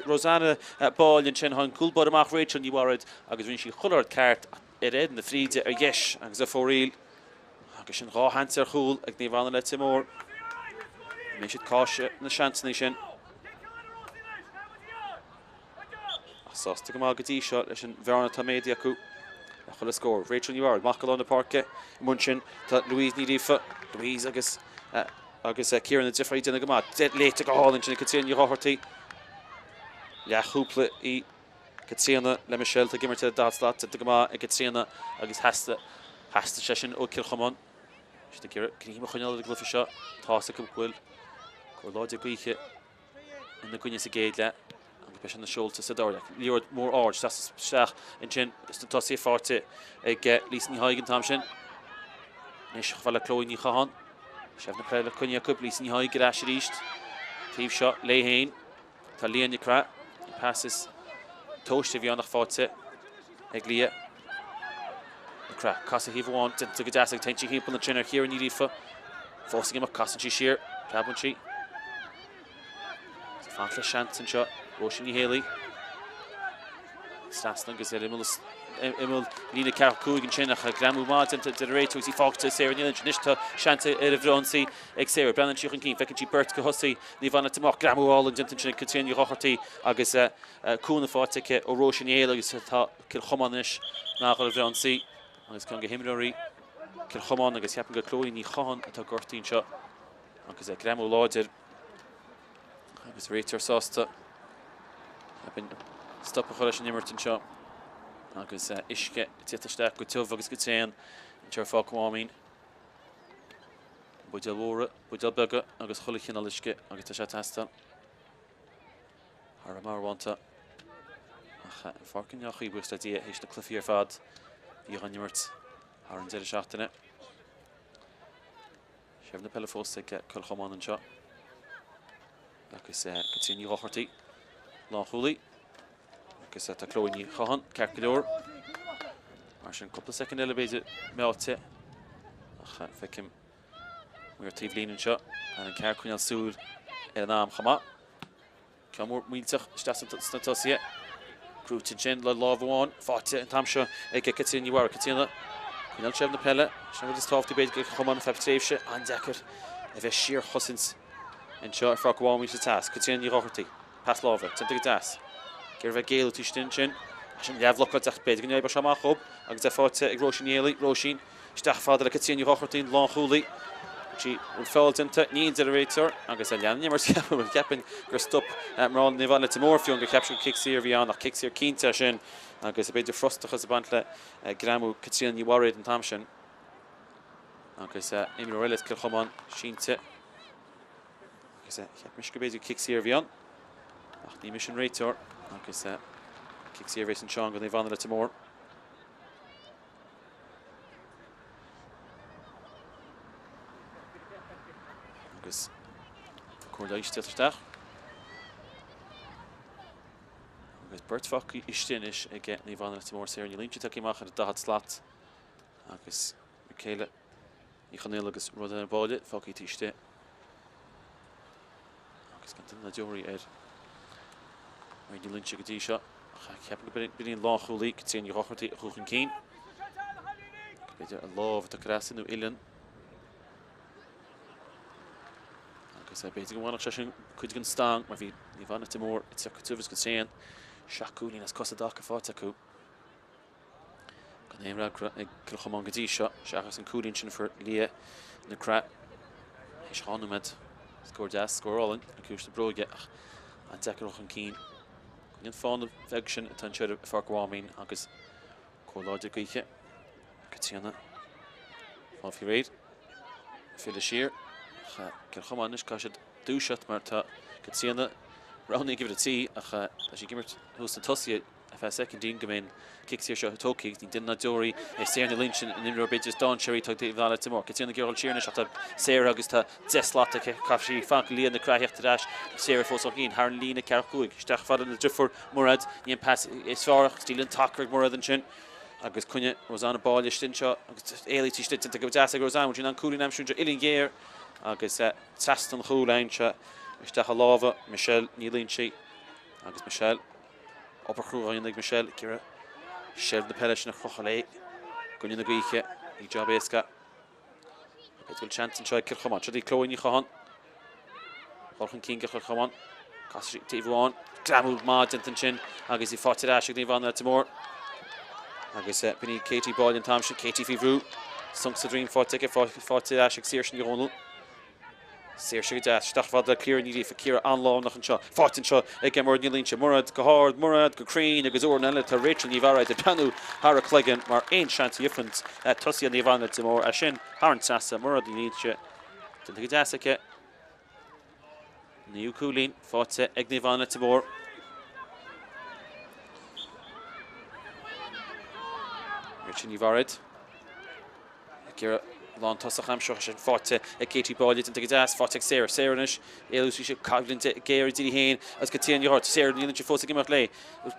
Rosanna Báille ansin, tháinig cúl báire amach Rachel Ní Mhairéad agus rinne sí chuile rud ceart ach ar éadan na fríde ar dheis agus ar fóraoil. Agus sin 2 sheans ar chúl ag Naomh Anna Leitir Móir. An mbeidh siad cáise na seansanna sin? Ach sásta go maith go dtí seo leis an bhearna atá méadaithe acu le chuile scór. Rachel Ní Mhairéad, amach go lár na páirce i mbun sin tá Louise Ní Ghríofa, Louise agus agus Ciara na deirfiúracha ag déanamh go maith. Léite go hálainn sin ag Caitríona Ní Dhochartaigh. Leathchúpla í Caitríona le Michelle, tá ag imirt ar an 40 slat, déanta go maith ag Caitríona agus theastaigh, theastaigh sé sin ó Cill Chomáin. Siad ag iarraidh greim a choinneáil ar an gcluiche seo. Tá's acu go bhfuil cóir láidir gaoithe ina gcoinne sa gcéad leath. Agus beidh sé ina seolta sa dara leath. Liathróid mhór ard isteach ansin sna tosaithe faighte ag Lisa Ní Thaidhg an t-am sin. Anois chomh fada le Chloe Ní Chatháin. Seilbh na peile coinnithe acu. Lisa Ní Thaidhg ar ais arís. Taobh seo léi féin. Tá Leah Nic Craith. An pas is tomhaiste a bhí ann ach faighte ag Leah Nic Craith. Casadh thaobh amháin déanta go deas ag téann sí thimpeall ansin ar Chiara Ní Ghríofa. Fós ag imeacht, casann sí siar, preabann sí. Is fanacht le seans anseo, Róisín Ní Héalaí. Trasna agus ar imeall imeall líne 4 5 ansin ach greamú maith déanta ar an réiteoir agus í fágtha Sarah Ní Loinsigh. Anois tá seans ar an bhfrithionsaí ag Sarah. Breathnaíonn sí chun cinn, feiceann sí beirt de thosaithe Naomh Anna Leitir Móir. Greamú álainn déanta ansin ag Caitríona Ní Dhochartaigh agus cúnamh faighte aici ó Róisín Ní Héalaí agus tá Cill Chomáin anois in ann dul ar an bhfrithionsaí agus ceann de himreoirí Cill Chomáin agus ceapaim gur Chloe Ní Chatháin atá gortaithe anseo agus greamú láidir Agus réiteoir sásta ceapaim stop a chur leis an imirt anseo agus uisce ag tíocht isteach go tiubh agus go tréan anseo ar Pháirc an Mháimín. Buidéil mhóra, buidéil beaga agus chuile chineál uisce agus tá sé ag teastáil. Thar a bheith marbhánta. Ach an pháirc i ndea-chaoi buíochas le Dia théis na cluichí ar fad a bhí á n-imirt thar an deireadh seachtaine. Seilbh na peile fós ag Cill Chomáin anseo agus Caitríona Ní Dhochartaigh, lánchúlaí agus tá Chloe Ní Chatháin ceart go leor. Mar sin cúpla soicind eile b'fhéidir meáite ach feicim maor taobhlíne anseo ar an ceart coinneáil súil ar an am chomh maith. Ceann mór millteach isteach sna tosaithe. Gnóite ansin le lámh amháin. Faighte an t-am seo ag Caitríona Ní Mheára. Caitríona, coinneáil seilbh na peile. Sin an rud is tábhachtaí b'fhéidir do Chill Chomáin ar feadh tréimhse an-deacair a bheith síorchosaint anseo ar Pháirc an Mháimín sa teas. Caitríona Ní Dhochartaigh. Pas láimhe. Déanta go deas. Ag iarraidh bheith ag éalú taobh istigh ansin. Sin leathbhlocáilte ach b'fhéidir go n-oibreodh sé amach dhób agus é faighte ag Róisín Ní Héalaí. Róisín. Isteach fada le Caitríona Ní Dhochartaigh, an lánchúlaí. An bhfuil feall déanta, níl, deir an réiteoir agus lean an imirt. Cheapfainn gur stop mná Naomh Anna Leitir Móir fiú gur cheap siad gur cic saor a bhí ann ach cic saor cinnte é sin agus b'fhéidir frustrachas ag baint le greamú Caitríona Ní Bhairéad an t-am sin. Agus imreoir eile as Cill Chomáin sínte agus cheap mise go b'fhéidir cic saor a bhí ann ach ní mise an réiteoir agus cic saor a bheas anseo do Naomh Anna Leitir Móir. Agus cóir leighis ag tíocht isteach. Agus beirt fágtha istigh anois ag Naomh Anna Leitir Móir Sarah Ní Loingsigh tagtha amach ar an 40 slat agus Michaela Ní Chonaola agus Rosanna Báille fágtha taobh istigh. Agus gan duine ná deoraí ar Mairéad Ní Loingsigh go dtí seo. Ach ceapaim go b'in í an lánchúlaí, Caitríona Ní Dhochartaigh, a chuaigh chun cinn. B'fhéidir a lámh atá curtha aisti nó uillinn. Agus b'fhéidir go mbainfeadh sé sin cuid den stanc mar bhí Naomh Anna Leitir Móir ag tíocht go tiubh is go tréan. 7 gcúilín as cosa i dtaca faighte acu. Gan aon fhreagra ag Cill Chomáin go dtí seo, seachas an cúilín sin a fuair Leah Nic Craith théis 2 nóiméad. Scór deas, scór álainn le ciumhais na bróige ach an-deacair dul chun cinn. Coinne an fána bheag sin atá anseo i Pháirc an Mháimín agus cóir láidir gaoithe. Caitríona fáil faoi réir. Filleadh siar. Ach Cill Chomáin anois caithfidh siad dúiseacht mar tá Caitríona roghnaithe ag uimhir 3 ach tá sí ag imirt thuas sna tosaithe. Ar feadh soicindín go mbeidh an cic saor seo tógtha agus ní duine ná deoraí é Sarah Ní Loingsigh an imreoir b'fhéidir is dainséaraí atá ag Naomh Anna Leitir Móir. Caitríona ag iarraidh dul siar anois ach tá Sarah agus tá 10 slat aici. Caithfidh sí fanacht go Leah Nic Craith a theacht ar ais. Sarah fós chun cinn thar an líne ceathracha cúig. Isteach fada lena driofúr Mairéad. Ní an pas is fearr ach stiall an tacar ag Mairéad ansin agus coinne Rosanna Báille istigh anseo agus éalaithe istigh déanta go deas ag Rosanna. Bhfuil sí in ann cúilín a aimsiú anseo? Uillinn ghéar agus trasna an chúil anseo isteach i lámha Michelle Ní Loingsigh agus Michelle Obair chrua á dhéanamh ag Michelle ag iarraidh seilbh na peile sin a chrochadh léi i gcoinne na gaoithe. Ní jab éasca. B'fhéidir go bhfuil seans anseo ag Cill Chomáin. Seo í Chloe Ní Chatháin. Dul chun cinn do Chill Chomáin. Casfaidh sí taobh amháin. Greamú maith déanta ansin agus í faighte ar ais ag Naomh Anna Leitir Móir. Agus b'in í Katie Báille an t-am sin. Katie faoi bhrú. Sonc sa droim faighte aici. Faighte ar ais ag Saoirse Ní Dhomhnaill. Saoirse go deas, isteach fada le Ciara Ní Ghríofa, Ciara an-lárnach anseo, faighte anseo ag Mairéad Ní Loingsigh, Mairéad go hard, Mairéad go cruinn agus uair eile tá Rachel Ní Bhairéad ag breathnú thar a cloigeann mar aon seans a gheobhadh tosaithe Naomh Anna Leitir Móir é sin thar an trasna, Mairéad Ní Loingsigh déanta go deas aici. Naoú cúilín faighte ag Naomh Anna Leitir Móir. Rachel Ní Bhairéad ag iarraidh lántosach a aimsiú ach sin faighte ag Katie Báille déanta go deas, faighte ag Sarah. Sarah anois, éalú sí coimhlint ghéar idir í féin agus Caitríona Ní Dhórt. Sarah níl sí fós ag imeacht léi.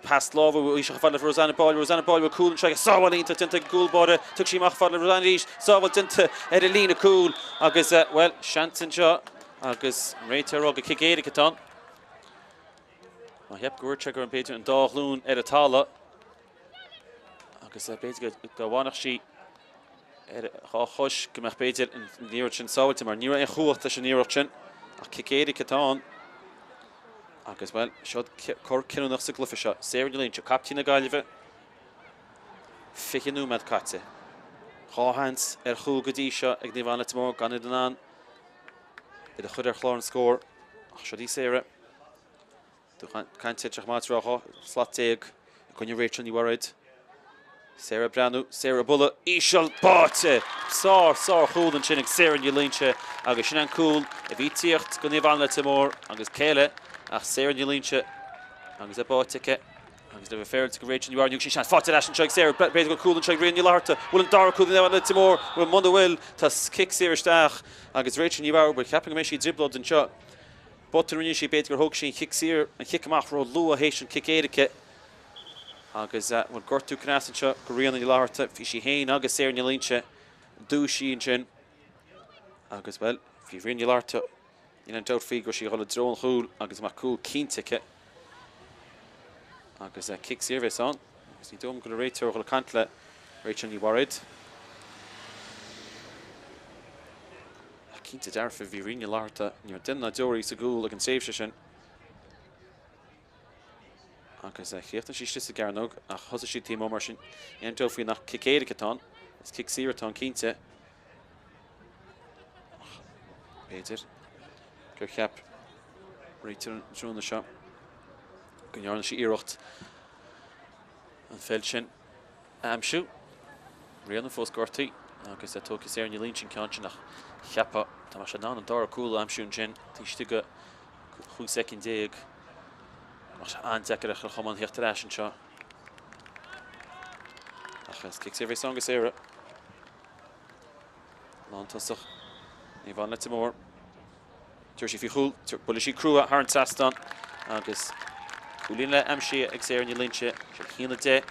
Pas láimhe í chomh fada le Rosanna Báille. Rosanna Báille bhfuil cúl anseo aige. Sábháil iontach déanta ag an gcúl báire. Thug sí amach fada le Rosanna arís. Sábháil déanta ar an líne cúil agus, bhuel, seans anseo agus an réiteoir ag rá gur cic éirice atá ann. Má cheap go bhfuair sé go raibh b'fhéidir an dá ghlúin ar an talamh agus b'fhéidir go bhfanfadh sí ar a dhá chois go mbeadh b'fhéidir an liathróid sin sábháilte mar ní raibh aon chumhacht leis an iarracht sin ach cic éirice atá ann agus bhuel seo cor cinniúnach sa gcluiche seo. Sarah Ní Loingsigh, caiptín na Gaillimhe, 20 nóiméad caite. Dhá sheans ar chúl go dtí seo ag Naomh Anna Leitir Móir gan iad in ann iad a chur ar chlár an scóir ach seo í Sarah. Caint ar chomh maith 12 slat i gcoinne Rachel Ní Bhairéad. Sarah ag breathnú, Sarah ag bualadh, íseal, báite! Sár, sár chúl ansin ag Sarah Ní Loingsigh agus sin an cúl a bhí ag tíocht go Naomh Anna Leitir Móir agus cé eile ach Sarah Ní Loingsigh agus é báite aici agus le bheith féaráilte go Rachel Ní Bhairéad, thug sí seans faighte ar ais anseo ag Sarah, b'fhéidir go bhfuil cúl anseo ag Ríona Ní Fhlatharta, bhfuil an dara cúl ag Naomh Anna Leitir Móir, bhuel muna bhfuil tá cic saor isteach agus Rachel Ní Bhairéad, bhuel cheapfainn go mbeidh sí i dtrioblóid anseo. Botún a rinne sí, b'fhéidir gur thóg sí an chic saor, an chic amach ró-luath théis an cic éirice. Agus bhuel gortú cneasta anseo go Ríona Ní Fhlatharta. Bhí sí féin agus Sarah Ní Loingsigh dúisithe ansin. Agus bhuel, bhí Ríona Ní Fhlatharta, níl aon dabht faoi go raibh sí ag dul i dtreo an chúil agus amach cúl cinnte aici. Agus cic saor a bheas ann. Agus ní dóigh liom go bhfuil an réiteoir ag dul ag caint le Rachel Ní Bhairéad. Ach cinnte dearfa, bhí Ríona Ní Fhlatharta, ní raibh duine ná deoraí sa gcúl ag an tréimhse sin. Agus chríochnaigh sí istigh sa gcearnóg ach thosaigh sí taobh amuigh mar sin níl aon dabht faoi nach cic éirice atá ann. Is cic saor atá ann cinnte. Ach b'fhéidir gur cheap réiteoir an tráthnóna seo go ndearna sí iarracht an pheil sin a aimsiú. Ríona fós gortaithe agus tógfaidh Sarah Ní Loingsigh an ceann sin ach cheapfá dá mbeadh sé in ann an dara cúl a aimsiú ansin taobh istigh de 15 soicind go mbeadh sé an-deacair ar Chill Chomáin theacht ar ais anseo. Ach is cic saor a bheas ann go Sarah. Lántosach Naomh Anna Leitir Móir. Tabharfaidh sí faoi chúl, buailfidh sí crua thar an trasnán agus cúilín eile aimsithe ag Sarah Ní Loingsigh, sé 1-10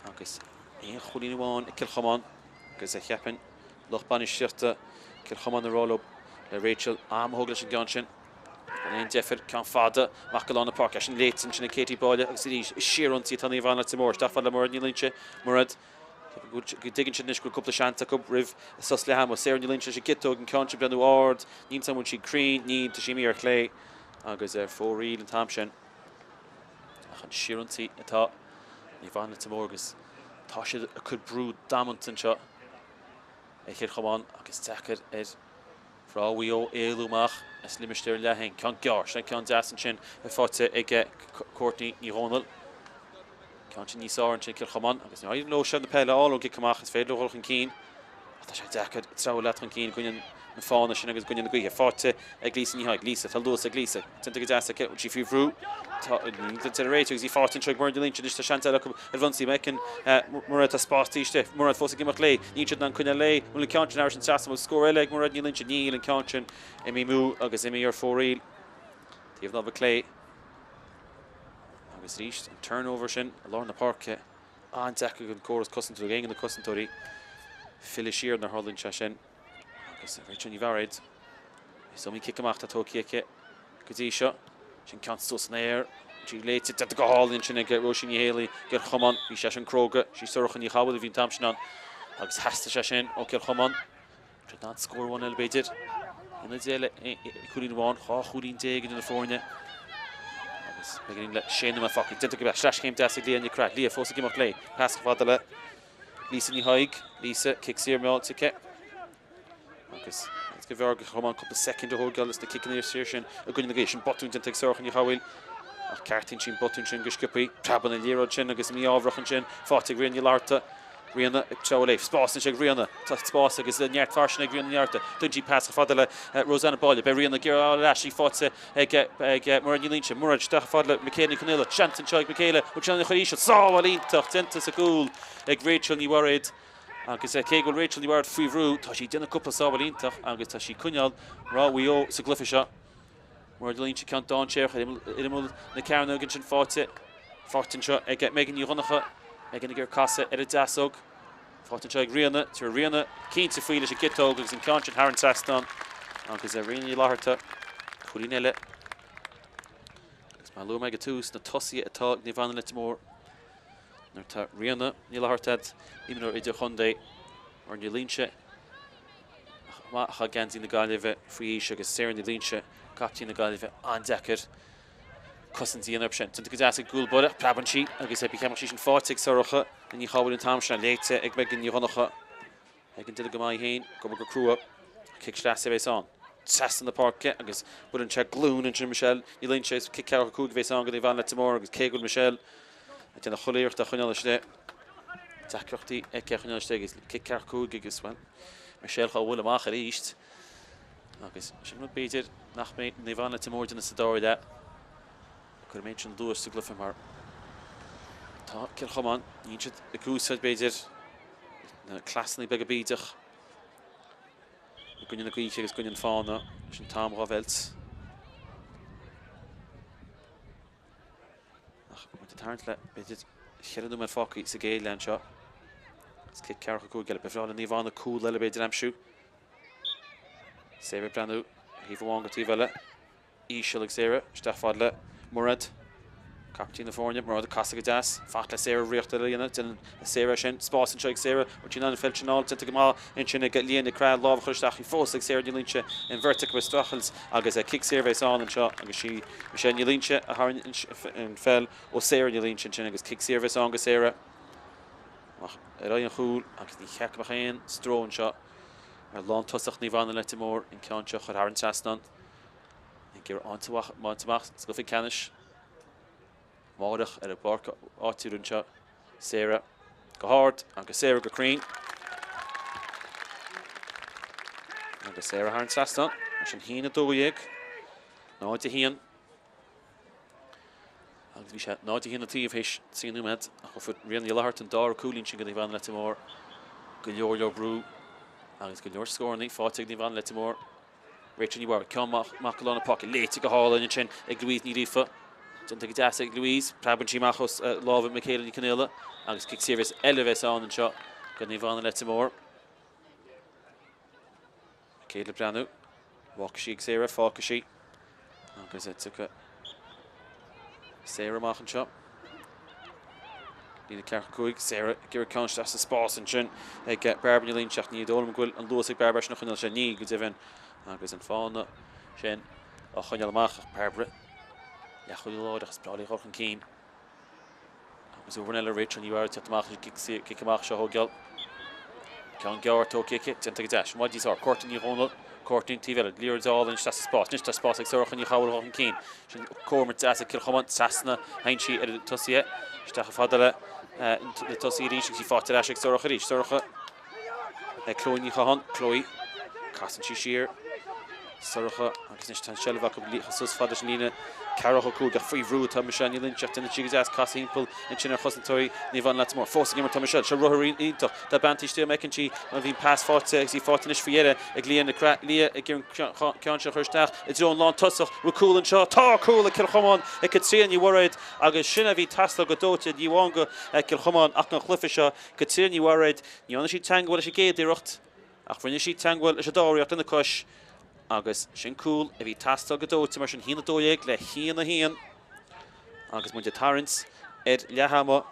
agus aon chúilín amháin ag Cill Chomáin agus cheapfainn lucht bainistíochta Cill Chomáin ag rá leo le Rachel am a thógáil leis an gceann sin. Gan aon deifir, ceann fada amach go lár na páirce. Sin léite ansin ag Katie Báille agus arís is síorionsaí atá Naomh Anna Leitir Móir. Isteach fad le Mairéad Ní Loingsigh. Mairéad Go dtuigeann siad anois go bhfuil cúpla seans acu roimh sos leath ama. Sarah Ní Loingsigh leis an gciotóg, an ceann sin breathnú ard, níl 's agam an bhfuil sí cruinn, níl, tá sí imithe ar chlé agus ar fóraoil an t-am sin. Ach an síorionsaí atá Naomh Anna Leitir Móir agus tá siad ag cur brú damanta anseo ar Chill Chomáin agus deacair ar mhná Mhaigh Eo éalú amach as limistéar an leath féin. Ceann gearr, sin ceann deas ansin faighte ag Courtney Ní Dhomhnaill. Ceann sin níos fearr ansin Cill Chomáin agus ní éiríonn leo seilbh na peile a fháil ón gcic amach, is féidir leo dhul chun cinn ach tá sé deacair treabhadh leat chun cinn i gcoinne na fána sin agus i gcoinne na gaoithe. Faighte ag Lisa Ní Thaidhg. Lisa, tá luas ag Lisa. Déanta go deas aici, bhfuil sí faoi bhrú? Tá ar réiteach agus í faighte anseo ag Muireann Ní Loingsigh. Anois tá seans eile acu ar an ionsaí. Má fheiceann Mairéad tá spás taobh istigh. Mairéad fós ag imeacht léi. Níl siad in ann coinneáil léi. An bhfuil an ceann sin thairis an trasnán? Bhfuil scór eile ag Mairéad Ní Loingsigh? Níl an ceann sin imithe amú agus imithe ar fóraoil. Taobh láimhe clé. Agus arís an turnover sin i lár na páirce. An-deacair don gcóras cosanta, ag aon de na cosantóirí filleadh siar nuair a tharlaíonn sé sin. Agus Rachel Ní Bhairéad, is iomaí cic amach atá tógtha aici go dtí seo. Sin ceann suas san aer, sí léite, déanta go hálainn ansin ag Róisín Ní Héalaí, Cill Chomáin. Bhí sé sin cróga, sí Sorcha Ní Chabhail a bhí an t-am sin ann agus theastaigh sé sin ó Chill Chomáin. Siad in ann scór amháin eile b'fhéidir. Ionad eile cúilín amháin, 12 chúilín idir na foirne. Agus beagáinín le sé nóiméad fágtha. Déanta go breá. Sleaschéim deas ag Leah Nic Craith. Leah fós ag imeacht léi. Pas chomh fada le Lisa Ní Thaidhg. Lisa, cic saor meáilte aici. Agus is go bhfearr do Chill Chomáin cúpla soicind a thógáil leis na ciceanna saor sin i gcoinne na gaoithe. Sin botún déanta ag Sorcha Ní Chabhail. Ach ceartaíonn sí an botún sin go sciobtha. Preabann an liathróid sin agus mí-ámharach ansin. Faighte ag Ríona Ní Fhlatharta. Ríona ag treabhadh léi. Spás anois ag Ríona. Tá spás agus neart fairsing ag Ríona Ní Fhátharta. Tugann sí pas chomh fada le Rosanna Báille. Beidh Ríona ag iarraidh a fháil ar ais. Í faighte ag Mairéad Ní Loingsigh. Mairéad isteach chomh fada le Michaela Ní Chonaola. Seans anseo ag Michaela. Bhfuil sí in ann a chur íseal. Sábháil iontach déanta sa gcúl ag Rachel Ní Bhairéad. Agus cé go bhfuil Rachel Ní Bhairéad faoi bhrú, tá sí ag déanamh cúpla sábháil iontach agus tá sí ag coinneáil mná Mhaigh Eo sa gcluiche seo. Mairéad Ní Loingsigh ceann dainséarach ar imeall na cearnóige ansin faighte. Faighte anseo ag Megan Ní Dhonncha. Megan ag iarraidh casadh ar an deasóg. Faighte anseo ag Ríona. Tabharfaidh Ríona cinnte faoi leis an gciotóg agus an ceann sin thar an trasnán. Agus Ríona Ní Fhlatharta, cúilín eile. Agus mar a luaigh mé ag an tús, na tosaithe atá ag Naomh Anna Leitir Móir. Nuair atá Ríona Ní Fhlatharta, imreoir idirchontae, Mairéad Ní Loingsigh, maith a chaith geansaí na Gaillimhe faoi aois agus Sarah Ní Loingsigh, captaen na Gaillimhe, an-deacair cosaint a dhéanamh orthu sin. Déanta go deas ag gcúl báire, preabann sí agus ba cheart go mbeadh sí sin faighte ag Sorcha Ní Chabhail an t-am sin, léite ag Megan Ní Dhonncha. Ag an duine go maith í féin, ag obair go crua. Cic sleasa a bhéas ann. Trasna na páirce agus buaileann sé glúin ansin Michelle Ní Loingsigh is cic ceathracha 5 a bhéas ann go Naomh Anna Leitir Móir agus cé go bhfuil Michelle ag déanamh chuile iarracht é a choinneáil istigh, deacrachtaí aici a choinneáil istigh agus cic ceathracha 5 agus, bhuel, Michelle dhá bhualadh amach arís. Agus sin rud b'fhéidir nach mbeidh Naomh Anna Leitir Móir ag déanamh sa dara leath. Cuirfidh mé sin luas sa gcluiche mar tá Cill Chomáin, níl siad ag úsáid b'fhéidir na cleasanna beaga bídeach i gcoinne na gaoithe agus i gcoinne an fána leis an t-am dhá mheilt. Ach muid ag tarraingt le b'fhéidir cheithre nóiméad fágtha sa gcéad leath anseo. Is cic ceathracha 5 eile. Ba bhreá le Naomh Anna cúl eile b'fhéidir a aimsiú. Sarah ag breathnú thaobh amháin go taobh eile. Íseal ag Sarah, isteach fad le Mairéad, captaen na foirne. Mairéad ag casadh go deas, fanacht le Sarah riocht eile a dhéanamh. Déanann Sarah sin. Spás anseo ag Sarah. Bhfuil sí in ann an pheil sin a fháil? Déanta go maith ansin ag Leah Nic Craith. Lámh a chur isteach. Í fós ag Sarah Ní Loingsigh. An bheirt acu ag streachailt agus cic saor a bheas ann anseo agus sí Michelle Ní Loingsigh a tharraing an pheil ó Sarah Ní Loingsigh ansin agus cic saor a bheas ann go Sarah. Amach ar aghaidh an chúil agus ní cheart go mbeadh aon stró anseo ar lántosach Naomh Anna Leitir Móir an ceann seo a chur thar an trasnán. Ag iarraidh áit a bhaint amach sa gcluiche ceannais amárach ar an bpáirc áitiúil anseo. Sarah go hard agus Sarah go cruinn. Agus Sarah thar an trasnán. Mar sin 1 12 0 1. Agus bhí sé 0 1 an taobh théis 3 nóiméad ach fuair Ríona Ní Fhlatharta an dara cúilín sin go Naomh Anna Leitir Móir. Go leor leor brú agus go leor scóranna faighte ag Naomh Anna Leitir Móir. Rachel Ní Mhaoraigh, ceann amach go lár na páirce, léite go hálainn ansin ag Louise Ní Ghríofa. Déanta go deas ag Louise. Preabann sí amach os lámha Michaela Ní Chonaola agus cic saor eile a bheas ann anseo go Naomh Anna Leitir Móir. Michaela ag breathnú. Fágfaidh sí ag Sarah, fágfaidh sí. Agus tiocfaidh Sarah amach anseo. Líne 45, Sarah ag iarraidh ceann isteach sa spás ansin ag Barbara Ní Loingsigh ach ní dóigh liom go bhfuil an luas ag Barbara sin a choinneáil sé ní go deimhin agus an fána sin á choinneáil amach ach Barbara leathchúlaí láidir is breá léi dhul chun cinn. Agus uair eile Rachel Ní Mhaoraigh ag teacht amach leis an gcic amach seo a thógáil. Ceann gearr tógtha aici, déanta go deas. Maidí sár. Courtney Ní Dhomhnaill, Courtney taobh eile. Liathróid álainn isteach sa spás. Anois tá spás ag Sorcha Ní Chabhail dhul chun cinn. Sin comhimirt deas ag Cill Chomáin. Trasna théann sí ar na tosaithe. Isteach chomh fada le na tosaithe arís agus í faighte ar ais ag Sorcha arís. Sorcha ag Chloe Ní Chatháin. Chloe. Casann sí siar. Sorcha agus anois tá an seilbh acu líofa suas fad leis an líne 45 ach faoi bhrú atá Michelle Ní Loingsigh. Déanann sí go deas casadh thimpeall ansin ar chosantóirí Naomh Anna Leitir Móir. Fós ag imirt tá Michelle. Seo ruathar iontach. Tá bean taobh istigh an fheiceann sí an bhíonn pas faighte agus í faighte anois faoi dheireadh ag Leah Nic Craith. Leah ag iarraidh an ceann seo a chur isteach i dtreo an lán tosach. Bhfuil cúl anseo? Tá cúl ag Cill Chomáin ag Caitríona Ní Mhuiréad agus sin a bhí ag teastáil go dóite ní amháin go Cill Chomáin ach don chluiche seo. Caitríona Ní Mhuiréad, ní dhearna sí teagmháil leis an gcéad iarracht. Ach rinne sí teagmháil leis an dara hiarracht lena cois agus sin cúl a bhí ag teastáil go dóite mar sin 1 12 le 1 1 agus muid ag tarraingt ar leath ama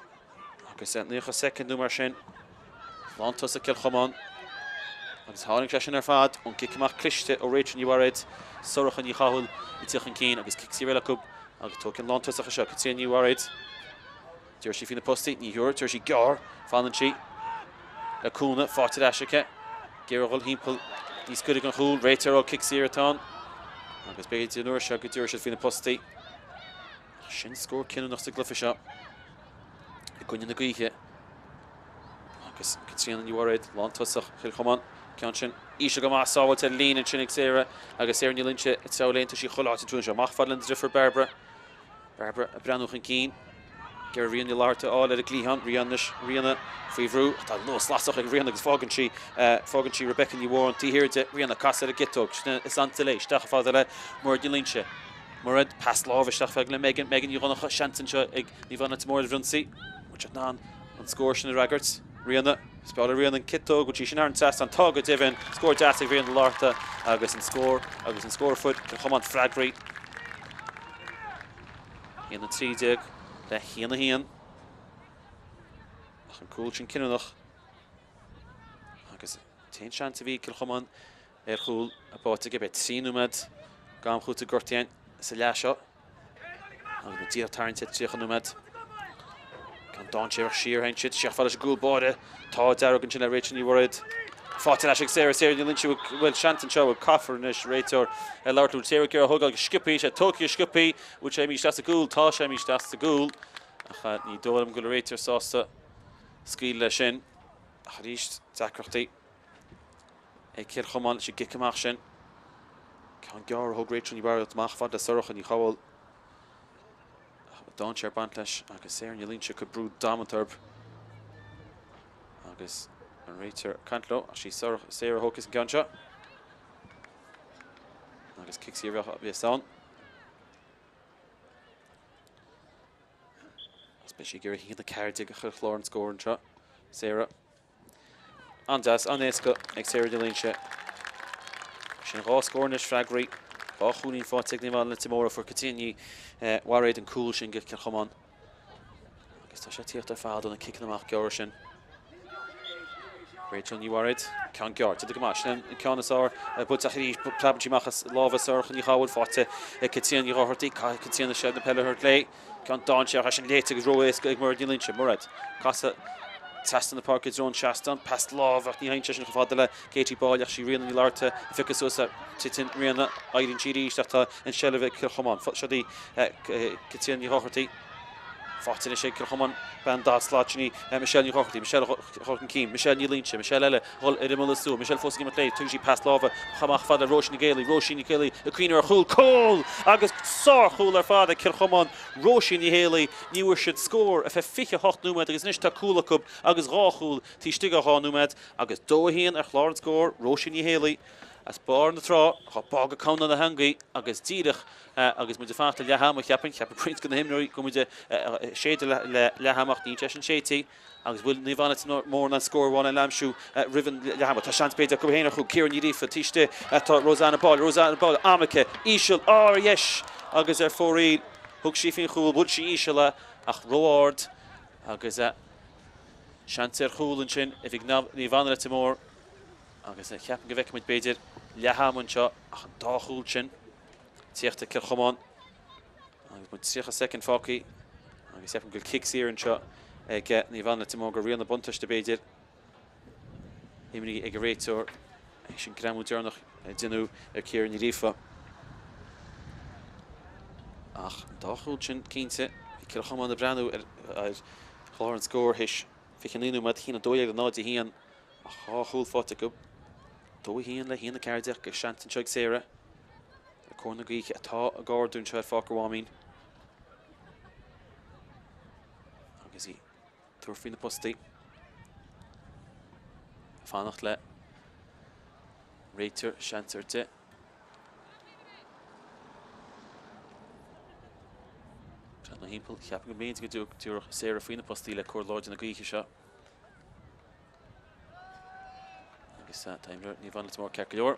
agus 90 soicind nó mar sin. Lántosach Cill Chomáin agus tháinig sé sin ar fad ón gcic amach cliste ó Rachel Ní Mhairéad, Sorcha Ní Chathail ag tíocht chun cinn agus cic saor eile acu agus tógfaidh an lántosach seo Caitríona Ní Mhairéad. Tabharfaidh sí faoi na postaí, ní thabharfaidh, tabharfaidh sí gearr, fanann sí le cúnamh, faighte ar ais aici, ag iarraidh a dhul thimpeall níos gaire don chúl, réiteoir ó cic saor atá ann agus b'fhéidir an uair seo go dtabharfaidh siad faoi na postaí. Ach sin scór cinniúnach sa gcluiche seo i gcoinne na gaoithe. Agus Caitríona Ní Mhairéad, lántosach Chill Chomáin, ceann sin íseal go maith, sábháilte ar an líne ansin ag Sarah agus Sarah Ní Loinsigh ag treabhadh léi, tá sí chuile áit an tráthnóna seo. Amach fad lena deirfiúr Barbara. Barbara ag breathnú chun cinn. Ag iarraidh Ríona Ní Fhlatharta a fháil ar an gcliathán. Ríona anois, Ríona faoi bhrú. Ach tá luas lasrach ag Ríona agus fágann sí, fágann sí Rebecca Ní Mhóráin taobh thiar di. Ríona, casadh ar an gciotóg. Sin is ansa léi. Isteach fad le Mairéad Ní Loinsigh. Mairéad, pas láimhe isteach fad le Megan. Megan Ní Dhonncha, seans anseo ag Naomh Anna Leitir Móir ar ionsaí. Bhfuil siad in ann an scór sin a fhreagairt? Ríona, Speáil le Ríona an ciotóg, bhfuil sí sin thar an trasnán? Tá go deimhin! Scór deas ag Ríona Ní Fhlatharta agus an scór agus an scór a fuair Cill Chomáin freagraí. 1 13 le 1 1. Ach an cúl sin cinniúnach. Agus an t-aon seans a bhí ag Cill Chomáin ar chúl báite aige. Beidh 3 nóiméad d'am cúitimh gortaithe sa leath seo. Agus muid díreach tarraingte 30 nóiméad. Ceann dainséarach siar théann siad isteach fad leis an gcúl báire. Tá dearg ansin le Rachel Ní Mhuiréad. Faighte ar ais ag Sarah. Sarah Ní Loinsigh bhfuil seans anseo bhfuil caithfear anois réiteoir ag labhairt leo. Sarah ag iarraidh a thógáil go sciobtha. Sé tógtha go sciobtha. Bhfuil sé imithe isteach sa gcúl? Tá sé imithe isteach sa gcúl. Ach ní dóigh liom go bhfuil an réiteoir sásta scaoileadh leis sin. Ach arís deacrachtaí ag Cill Chomáin leis an gcic amach sin. Ceann gearr a thóg Rachel Ní Bharraíocht amach fad le Sorcha Ní Chabhail. Dainséar ag baint leis agus Sarah Ní Loinsigh ag cur brú damanta orthu. Agus an réiteoir ag caint leo ach sí Sarah a thógfas an ceann seo. Agus cic saor a bheas ann. Agus beidh sí ag iarraidh 1-14 a chur ar chlár an scóir anseo. Sarah. An-deas, an-éasca ag Sarah Ní Loingsigh. Sin 2 scór anois freagraí. 2 chúilín faighte ag Naomh Anna Leitir Móir. Fuair Caitríona Ní Mhairéad an cúl sin do Chill Chomáin. Agus tá sé ag tíocht ar fad ó na ciceanna amach gearra sin. Rachel Ní Mhairéad, ceann gearr, déanta go maith. Sin an ceann is fearr buailte ach arís preabann sí amach as lámha Sorcha Ní Chabhail, faighte ag Caitríona Ní Dhochartaigh. Caithfidh Caitríona seilbh na peile a thabhairt léi. Ceann dainséarach é sin léite agus ró-éasca ag Mairéad Ní Loingsigh. Mairéad, casadh trasna na páirce i dtreo an tseastáin. Pas láimhe ach ní théann sé sin chomh fada le Katie Boyle ach sí Ríona Ní Fhlatharta a phiocadh suas é. Titeann Ríona, éiríonn sí arís ach tá an tseilbh ag Cill Chomáin. Seo í Caitríona Ní Dhochartaigh. Faighte anois ag Cill Chomáin, bean 40 slat, sin í Michelle Ní Dhochartaigh. Michelle chun cinn, Michelle Ní Loingsigh, Michelle eile ag dul ar imeall na slua. Michelle fós ag imeacht léi, tugann sí pas láimhe amach fad le Róisín Nic Éalaí. Róisín Nic Éalaí ag cuimhneamh ar chúl. Cúl! Agus sárchúl ar fad ag Cill Chomáin. Róisín Ní Héalaí, ní bhfuair siad scór ar feadh 28 nóiméad agus anois tá cúl acu agus dhá chúl taobh istigh de dhá nóiméad agus 2-1 ar chlár an scóir. Róisín Ní Héalaí as barr na trá, dhá bá go camna na heangaí agus díreach agus muid ag fanacht le leath ama, cheapfainn, cheapfadh roinnt de na himreoirí go bhfuil muid ag séideadh le leath ama ach níl sé sin séidte. Agus bhfuil Naomh Anna Leitir Móir in ann scór amháin a aimsiú roimh an leath ama? Tá seans b'fhéidir acu féin ar chúl. Ciara Ní Ghríofa taobh istigh tá Rosanna Boyle. Rosanna Boyle, am aici. Íseal, á, ar dheis agus ar fóraoil. Thug sí faoin chúl, bhuail sí íseal é ach ró-ard agus seans ar chúl ansin a bhí ag Naomh Anna Leitir Móir agus cheapfainn go bhfeicfidh muid b'fhéidir leath ama anseo ach an dá chúl sin tíocht ag Cill Chomáin. Agus muid 30 soicind fágtha agus ceapaim go bhfuil cic saor anseo ag Naomh Anna Leitir Móir go riail na buntáiste b'fhéidir. Imní ag an réiteoir théis an greamú deireanach a déanadh ar Ciara Ní Ghríofa. Ach an dá chúl sin cinnte, bhí Cill Chomáin ag breathnú ar chlár an scóir théis 29 nóiméad, 1 12 le 0 1 ach dhá chúl faighte acu. 2 1 le 1 14 agus seans anseo ag Sarah. Le cóir na gaoithe atá ag ardú anseo ar Pháirc an Mháimín. Agus í ag tabhairt faoi na postaí. Ag fanacht le réiteoir seans ar di. Breathnú thimpeall, cheapfainn go mb'fhéidir go dtabharfadh Sarah faoi na postaí le cóir láidir na gaoithe seo. Agus tá imreoir Naomh Anna Leitir Móir ceart go leor.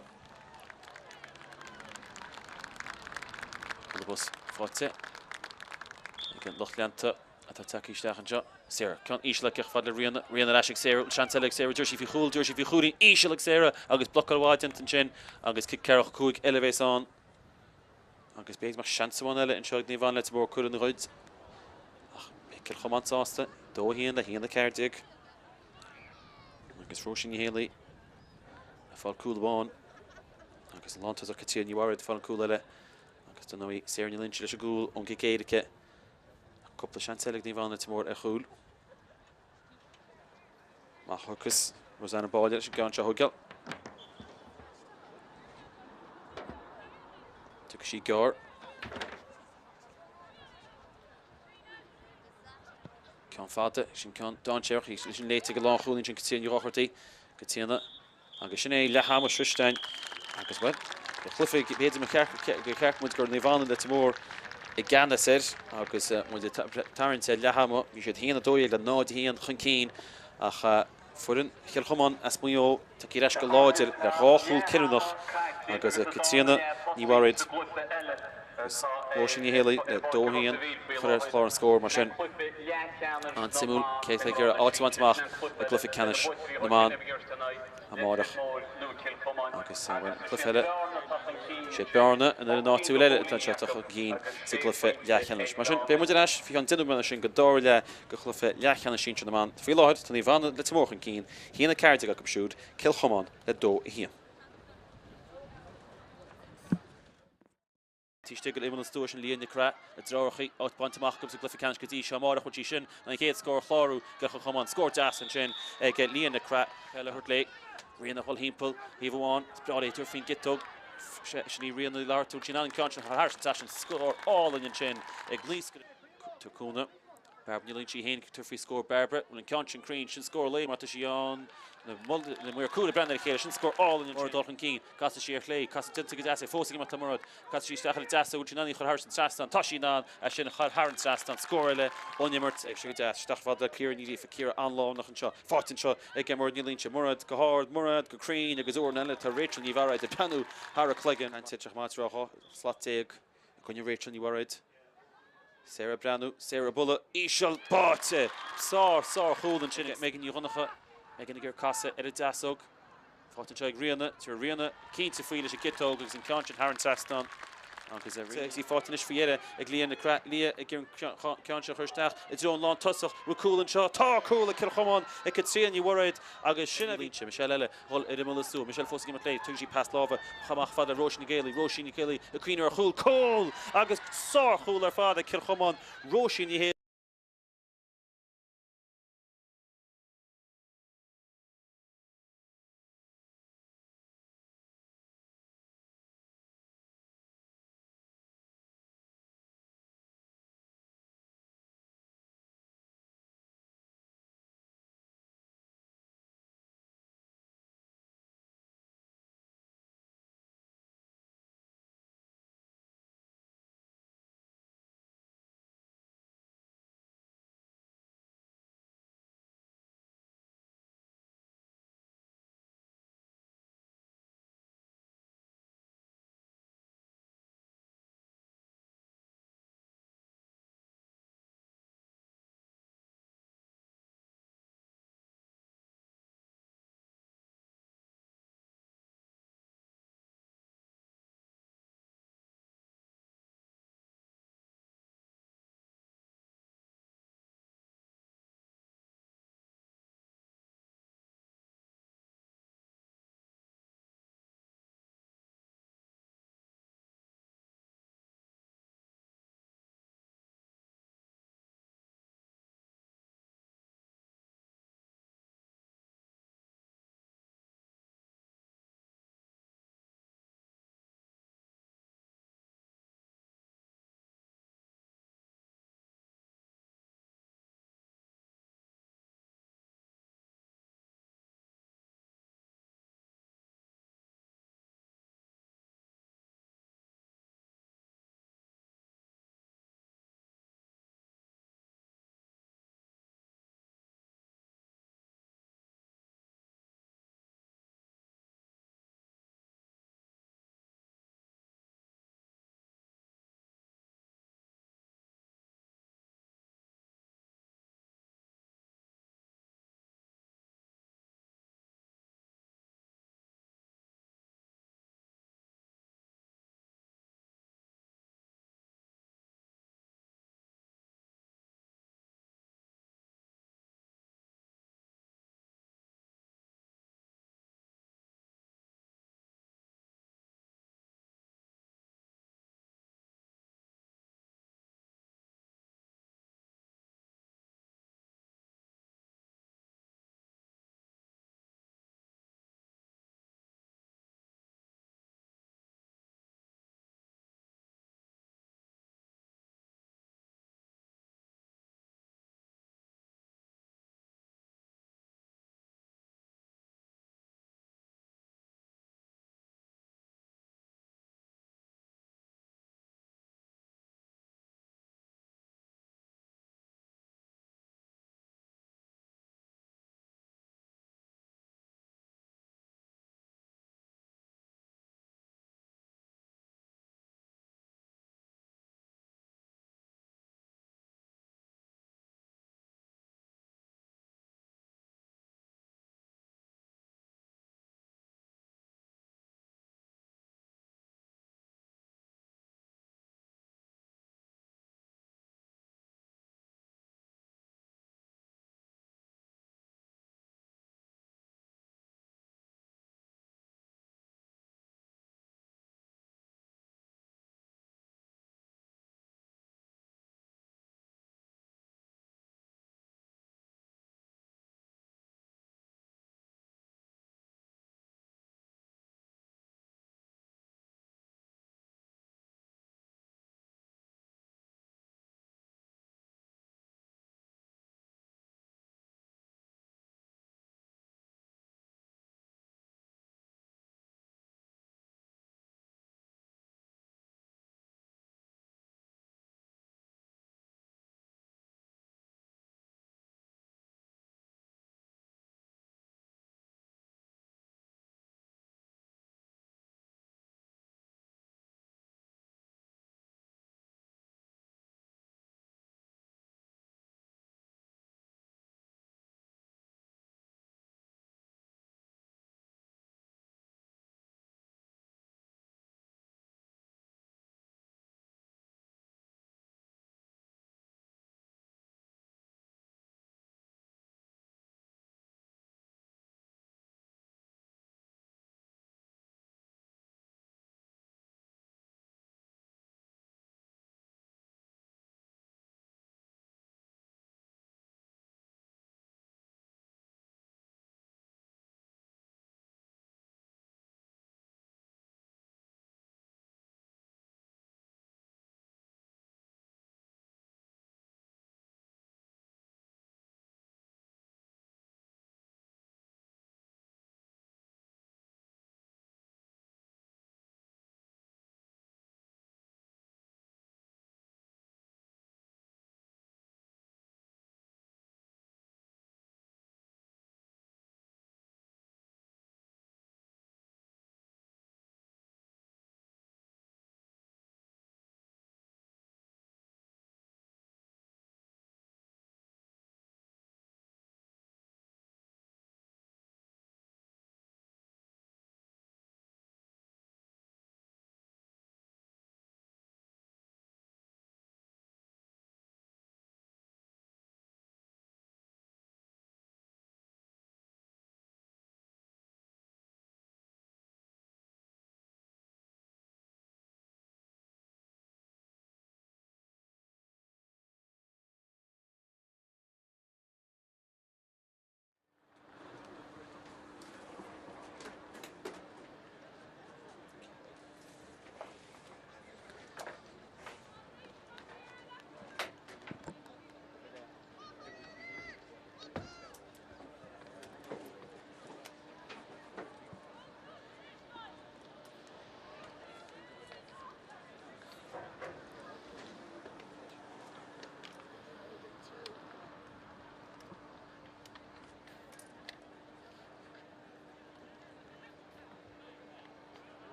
Bualadh bos faighte ag an lucht leanta atá tagtha isteach anseo. Sarah, ceann íseal aici fad le Ríona, Ríona ar ais ag Sarah, seans eile ag Sarah, d'iarr sí faoi chúl, d'iarr sí faoi chúilín íseal ag Sarah agus blocáil mhaith déanta ansin agus cic ceathracha 5 eile a bheas ann. Agus b'fhéidir go mbeadh seans amháin eile anseo ag Naomh Anna Leitir Móir cúl a ghoid. Ach beidh Cill Chomáin sásta. 2 1 le 1 14. Agus Róisín Ní Héalaí ag fáil cúl amháin. Agus an lántosach Caitríona Ní Mhairéad ag fáil an cúl eile. Agus dar ndóigh Sarah Ní Loingsigh leis an gcúl ón gcic éirice. Cúpla seans eile ag Naomh Anna Leitir Móir ar chúl. Amach a thiocfas Rosanna Báille leis an gceann seo a thógáil. Tiocfaidh sí gearr. Ceann fada, sin ceann dainséarach leis an léite ag an lánchúlaí ansin Caitríona Ní Dhochartaigh. Caitríona agus sin é leath ama sroiste againn agus, bhuel, do chluiche b'fhéidir gur cheart muid gur Naomh Anna Leitir Móir i gceannas air agus muid ag tarraingt ar leath ama. Bhí siad 1-12 le 0-1 chun cinn ach foireann Chill Chomáin as Maigh Eo tagtha ar ais go láidir le dhá chúl cinniúnach agus Caitríona Ní Mhairéad agus Róisín Ní Héalaí le 2-1 a chur ar chlár an scóir mar sin. An-suimiúil cé atá ag iarraidh áit a bhaint amach i gcluiche ceannais na mban amárach agus bhuel an cluiche eile sé Bearna an fhoireann áitiúil eile atá anseo atá chun cinn sa gcluiche leathcheannais. Mar sin beidh muid ar ais faoi cheann 10 nóiméad mar sin don dara leath de chluiche leathcheannais sinsir na mban. Faoi láthair tá Naomh Anna Leitir Móir chun cinn, 1-14 acu siúd, Cill Chomáin le 2-1. Taobh istigh den imeall an stua sin Leah Nic Craith, na deartháireacha, áit bainte amach acu sa gcluiche ceannais go dtí seo. Amárach bhfuil sí sin an chéad scór a chlárú do Chill Chomáin. Scór deas ansin ag Leah Nic Craith. Peil a thabhairt léi. Ríona a dhul thimpeall thaobh amháin. Is breá léi tabhairt faoin gciotóg. Sin í Ríona Ní Fhlatharta. Bhfuil sí in ann an ceann sin a chur thairis an trasnán. Scór álainn ansin ag naoscaire. Cúnamh. Bairbre Ní Loingsigh féin ag tabhairt faoi scór Bairbre. Bhfuil an ceann sin cruinn? Sin scór léi mar tá sí ann. Na maoir cúil ag breathnú ar a chéile. Sin scór álainn ansin. Dul chun cinn. Casfaidh sí ar chlé. Casadh déanta go deas é. Fós ag imeacht le Mairéad. Casfaidh sí isteach ar an deasóg. Bhfuil sí in ann í a chur thairis an trasnán? Tá sí in ann é sin a chur thar an trasnán. Scór eile ón imirt. Ag sé go deas. Isteach fada le Ciara Ní Ghríofa. Ciara an-lárnach anseo. Faighte anseo ag Mairéad Ní Loingsigh. Mairéad go hard. Mairéad go cruinn. Agus uair eile tá Rachel Ní Bhairéad ag breathnú thar a cloigeann. An titeach maith tráth 12 slat i gcoinne Rachel Ní Bhairéad. Sarah ag breathnú, Sarah buille íseal báite! Sár, sár chúl ansin ag Megan Ní Dhonncha. Megan ag iarraidh casadh ar an deasóg. Faighte anseo ag Ríona. Tabharfaidh Ríona cinnte faoi leis an gciotóg agus an ceann sin thar an trasnán. Agus Ríona í faighte anois faoi dheireadh ag Leah Nic Craith. Leah ag iarraidh an ceann sin a chur isteach i dtreo an lán tosach. Bhfuil cúl anseo? Tá cúl ag Cill Chomáin ag Caitríona Ní Mhuiréad agus sin a bhí. Michelle eile dhul ar imeall an stua. Michelle fós ag imeacht léi. Tugann sí pas láimhe amach fada le Róisín Nic Éalaí. Róisín Nic Éalaí ag cuimhneamh ar chúl. Cúl! Agus sár-chúl ar fad ag Cill Chomáin. Róisín Ní Héalaí.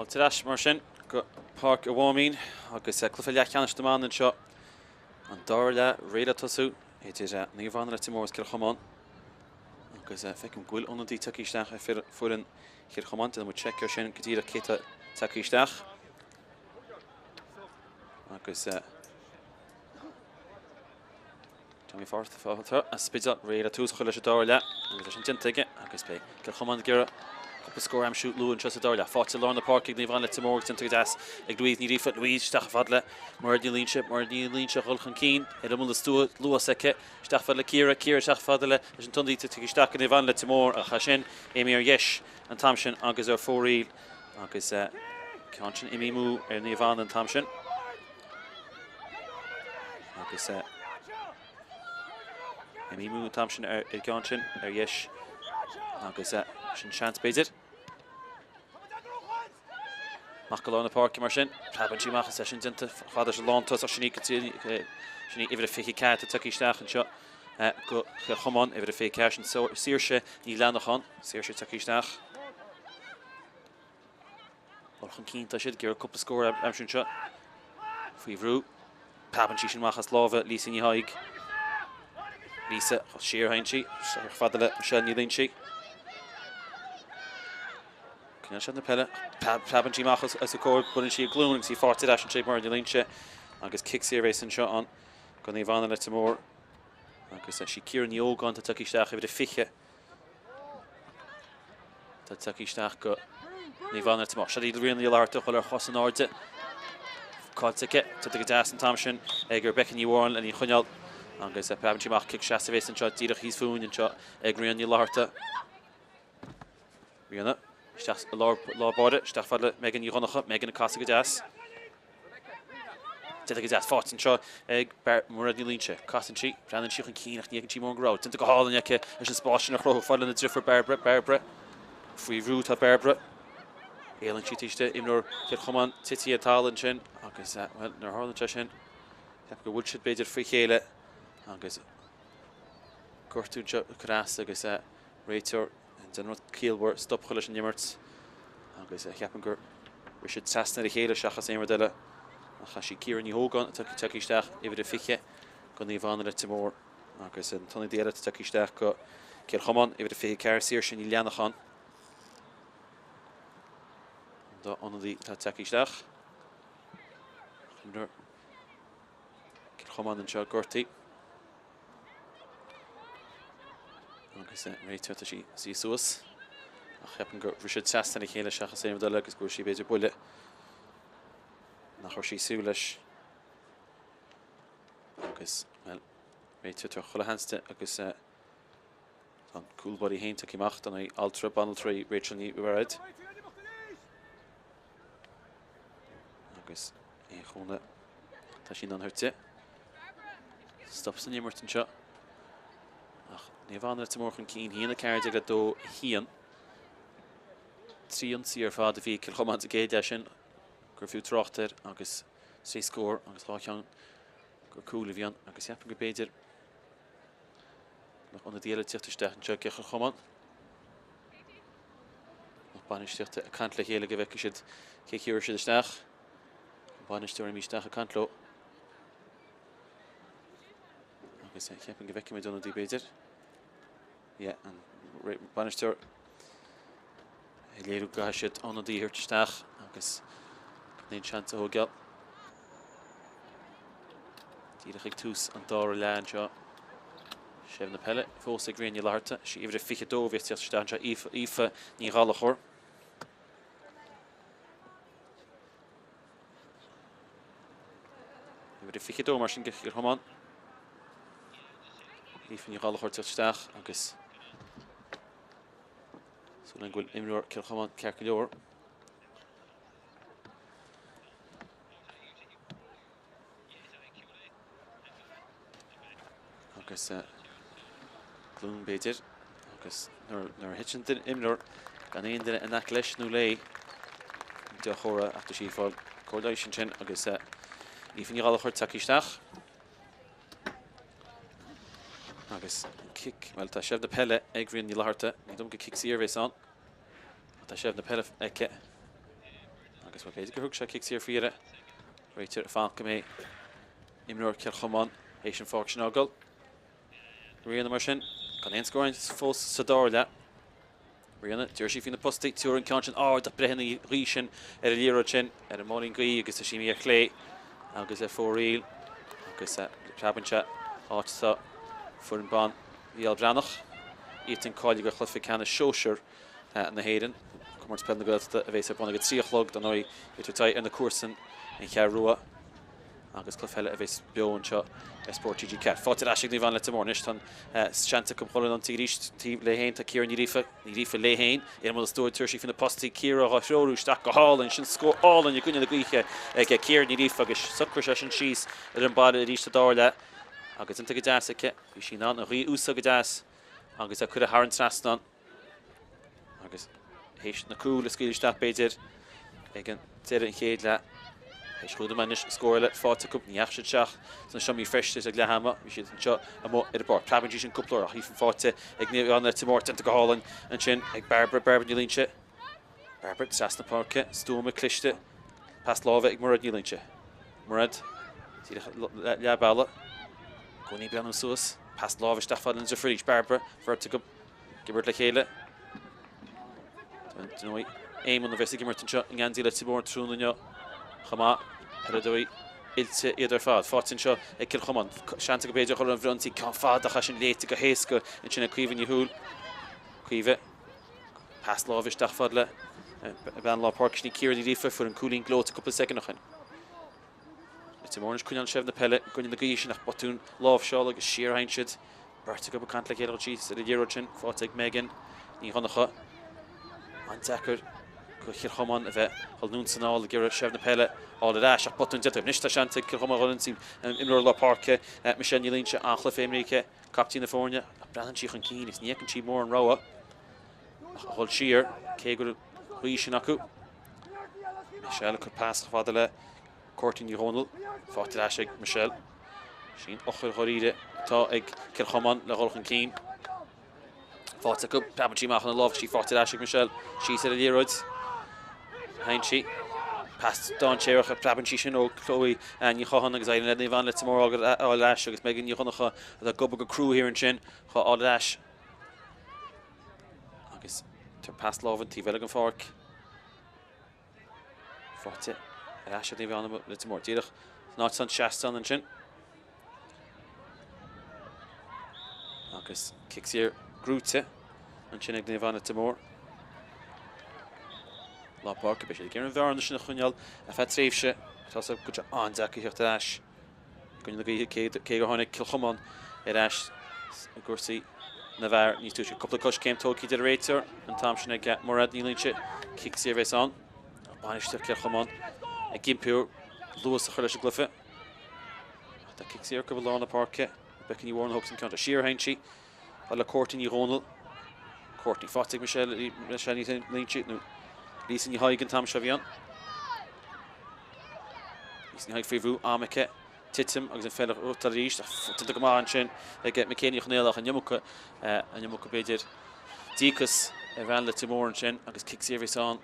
Fáilte ar ais mar sin go Páirc an Mháimín agus cluiche leathcheannais na mban anseo. An dara leath réidh le tosú idir Naomh Anna Leitir Móir agus Cill Chomáin. Agus feicim go bhfuil ionadaí tagtha isteach ar foireann Chill Chomáin. Déanfaidh muid seic ar sin go díreach cé tá tagtha isteach. Agus Tommy Forrest an Spidéal réidh le tús a chur leis an dara leath agus é sin déanta aige agus beidh Cill Chomáin ag iarraidh cúpla scór a aimsiú luath anseo sa dara leath. Faighte i lár na páirce ag Naomh Anna Leitir Móir agus déanta go deas ag Louise Ní Ghríofa. Louise isteach chomh fada le Mairéad Ní Loingsigh. Mairéad Ní Loingsigh ag dul chun cinn ar imeall na stua luas aici. Isteach fada le Ciara. Ciara isteach fada le leis an t-ionadaí tagtha isteach go Naomh Anna Leitir Móir ach é sin imithe ar dheis an t-am sin agus ar fóraoil agus ceann sin imithe amú ar Naomh Anna an t-am sin. Agus imithe amú an t-am sin ar an gceann sin ar dheis agus sin seans b'fhéidir. Amach go lár na páirce mar sin. Preabann sí amach is é sin déanta fada leis an lántosach sin í sin í uimhir a 24 atá tagtha isteach anseo go Cill Chomáin, uimhir a 24 sin Saoirse Ní Leanacháin, Saoirse tagtha isteach. Dul chun cinn tá siad ag iarraidh cúpla scór a aimsiú anseo. Faoi bhrú. Preabann sí sin amach as lámha Lisa Ní Thaidhg. Lisa, siar a théann sí, chomh fada le Michelle Ní Loingsigh. Coinneáil siad na peile. Preabann sí amach os a comhair, buaileann sí a glúin agus í faighte ar ais ansin ag Máire Ní Loingsigh. Agus cic saor a bheas anseo ann go Naomh Anna Leitir Móir. Agus sí Ciara Ní Ógáin atá tagtha isteach uimhir a 20. Tá tagtha isteach go Naomh Anna Leitir Móir. Seo í Ríona Ní Fhlatharta ag dul ar chos in airde. Caillte aici. Déanta go deas an t-am sin ag Rebecca Ní Mhóráin lena choinneáil. Agus preabann sí amach cic seasamh a bheas anseo díreach thíos fúinn anseo ag Ríona Ní Fhlatharta. Ríona isteach i lár lár báire, isteach fad le Megan Ní Dhonncha, Megan ag casadh go deas. Déanta go deas faighte anseo ag Mairéad Ní Loingsigh. Casann sí, breathnaíonn sí chun cinn ach ní fheiceann sí mórán go raibh. Déanta go hálainn aici leis an spás sin a chruthú fad lena driofúr Bairbre. Bairbre faoi bhrú tá Bairbre. Éalaíonn sí taobh istigh imreoir Chill Chomáin tite ar an talamh ansin agus bhuel nuair a tharlaíonn sé sin ceapaim go bhfuil siad b'fhéidir faoi chéile agus gortú anseo ag cur as agus réiteoir ag déanamh rud ciallmhar stop a chur leis an imirt agus ceapaim gur rith siad trasna ar a chéile seachas aon rud eile. Ach chaith sí Ciara Ní Hógáin atá tagtha isteach uimhir a 20 go Naomh Anna Leitir Móir agus an t-ionadaí eile atá tagtha isteach go Cill Chomáin, uimhir a 24 Saoirse Ní Leanacháin. An dá ionadaí atá tagtha isteach. Cill Chomáin anseo gortaithe. Agus réiteoir tá sí suí suas. Ach ceapaim gur rith siad trasna ar a chéile seachas aon rud eile agus go bhfuair sí b'fhéidir buille nach raibh sí ag súil leis. Agus, bhuel, réiteoir tar chuile sheans di agus tá an cúl báire féin tagtha amach don altra, banaltra Rachel Ní Mhairéad. Agus aon chúnamh tá sí in ann a thabhairt di. Stop san imirt anseo. Ach Naomh Anna Leitir Móir chun cinn, 1, 14 le 2, 1. 3 ionsaí ar fad a bhí ag Cill Chomáin sa gcéad leath sin gur fiú trácht air agus 3 scór agus 2 cheann gur cúl a bhí ann agus ceapaim go b'fhéidir nach ionadaí eile tíocht isteach anseo ag Cill Chomáin. Lucht bainistíochta ag caint le chéile go bhfeicfidh siad cé thiúrfaidh siad isteach. An bainisteoir imithe isteach ag caint leo. Agus ceapaim go bhfeicfimid ionadaí b'fhéidir. Yeah, an bainisteoir ag léiriú go gcaithfidh siad ionadaí a thabhairt isteach agus aon seans a thógáil. Díreach ag tús an dara leath anseo. Seilbh na peile fós ag Ríona Ní Fhlatharta. Sí uimhir a 22 a bhí ag tíocht isteach anseo, Aoife Ní Ghallchóir. Uimhir a 22 mar sin do Chill Chomáin. Aoife Ní Ghallchóir ag tíocht isteach agus súil go bhfuil imreoir Cill Chomáin ceart go leor. Agus glún b'fhéidir agus nuair a thiteann duine imreoir gan aon duine in aice leis nó léi dea-chomhartha ach tá sí ag fáil cóir leighis ansin agus Aoife Ní Ghallchóir tagtha isteach. Agus an cic, bhuel tá seilbh na peile ag Ríona Ní Fhlatharta, ní dóigh liom gur cic saor a bheas ann. Tá seilbh na peile aici. Agus bhuel, b'fhéidir gur thug sé cic saor faoi dheireadh. Réiteoir ag fanacht go mbeidh imreoir Chill Chomáin théis an pháirc sin a fhágáil. Ríona mar sin, gan aon scór fós sa dara leath. Ríona, d'iarr sí faoi na postaí, tabhair an ceann sin ard ach breith an ghaoth sin ar an liathróid sin, ar an mbóilín gaoithe agus tá sí imithe ar chlé agus ar fóraoil agus preabann sé áit atá foireann ban Mhicheál Breathnach. Iadsan cáilithe do chluiche ceannais sóisear na hÉireann, Comórtas Peile na Gaeltachta a bheas ar bun ag a 3 a chlog, dar ndóigh, ag tabhairt aghaidh ar na comharsain, An Cheathrú Rua, agus cluiche eile a bheas beo anseo ar Spórt TG4. Faighte ar ais ag Naomh Anna Leitir Móir anois. Tá an seans acu dhul ar an ionsaí arís. Taobh léi féin tá Ciara Ní Ghríofa. Ní Ghríofa léi féin. Ar imeall na slua tabharfaidh sí faoi na postaí. Ciara á threorú isteach go hálainn. Sin scór álainn i gcoinne na gaoithe ag Ciara Ní Ghríofa agus socraigh sé sin síos ar an baile arís sa dara leath agus déanta go deas aici. Bhí sí in ann an ghaoth a úsáid go deas agus é curtha thar an trasnán. Agus théis na cúil a scaoileadh isteach b'fhéidir ag an deireadh an chéad leath, théis chúig nóiméad anois scór eile faighte acu, ní dheachaigh siad isteach sna seomraí feistis ag leath ama, bhí siad anseo amuigh ar an bpáirc. Preabann sí sin cúpla uair ach í faighte ag Naomh Anna Leitir Móir, déanta go hálainn ansin ag Bairbre, Bairbre Ní Loingsigh. Bairbre trasna páirce, stuama, cliste, pas láimhe ag Mairéad Ní Loingsigh. Mairéad, díreach leath bealaigh, i gcónaí ag breathnú suas, pas láimhe isteach fad lena deirfiúr arís, Bairbre, beirt acu. Ag imirt le chéile. Dar ndóigh, Éamonn a bheas ag imirt anseo i ngeansaí Leitir Móir tráthnóna inniu chomh maith. Peileadóirí oilte iad ar fad. Faighte anseo ag Cill Chomáin. Seans acu b'fhéidir a dhul ar an bhfrithionsaí. Ceann fada ach é sin léite go héasca ansin ag Caoimhe Ní Shúill. Caoimhe. Pas láimhe isteach fad le bean lár páirce sin í Ciara Ní Ghríofa. Fuair an cúilín gleoite cúpla soicind ó shin. Leitir Móir anois coinneáil seilbh na peile i gcoinne na gaoithe sin ach botún láimhseála agus siar a théann siad. Beirt acu ag caint le chéile síos ar an liathróid sin, faighte ag Megan Ní Dhonncha. An-deacair do Chill Chomáin a bheith ag dul anonn is anall ag iarraidh seilbh na peile a fháil ar ais ach botún déanta. Anois tá seans ag Cill Chomáin dhul ar ionsaí. Imreoir lár páirce, Michelle Ní Loingsigh, an-chluiche imeartha aici, captaen na foirne, ach breathnaíonn sí chun cinn agus ní fheiceann sí mórán rogha ach a dhul siar, cé go raibh gaoth sin acu. Michelle ag cur pas chomh fada le Courtney Ní Dhomhnaill, faighte ar ais ag Michelle. Sin eochair dháiríre atá ag Cill Chomáin le dhul chun cinn. Faighte acu, preabann sí amach ina lámh, sí faighte ar ais ag Michelle, síos ar an liathróid. Théann sí. Pas dainséarach, preabann sí sin ó Chloe Ní Chatháin agus éiríonn le Naomh Anna Leitir Móir a fháil ar ais agus Megan Ní Dhonncha atá ag obair go crua thiar ansin chun fháil ar ais. Agus tar pas láimhe an taobh eile den pháirc. Faighte ar ais ag Naomh Anna Leitir Móir. Díreach san áit san seastán ansin. Agus cic saor gnóite ansin ag Naomh Anna Leitir Móir. Lár páirce, beidh siad ag iarraidh an bhearna sin a choinneáil ar feadh tréimhse. Tá sé go an-deacair theacht ar ais. I gcoinne na gaoithe, cé gur tháinig Cill Chomáin ar ais i gcúrsaí na bhfear níos túisce. Cúpla coiscéim tógtha deir an réiteoir an t-am sin ag Mairéad Ní Loingsigh. Cic saor a bheas ann. Bainistíocht Chill Chomáin ag impí luas a chur leis an gcluiche. Ach tá cic saor acu i lár na páirce. Rebecca Ní Mhóráin a thóg an ceann seo. Siar a théann sí. Fad le Courtney Ní Dhomhnaill. Courtney faighte ag Michelle, Michelle Ní Loingsigh nó Lisa Ní Thaidhg an t-am seo a bhí ann. Lisa Ní Thaidhg faoi bhrú am aici titim agus an pheil a ghnóthachtáil arís. Déanta go maith ansin ag Michaela Ní Chonaola ach an iomarca, an iomarca b'fhéidir díocas ar bhean Leitir Móir ansin agus cic saor a bheas ann.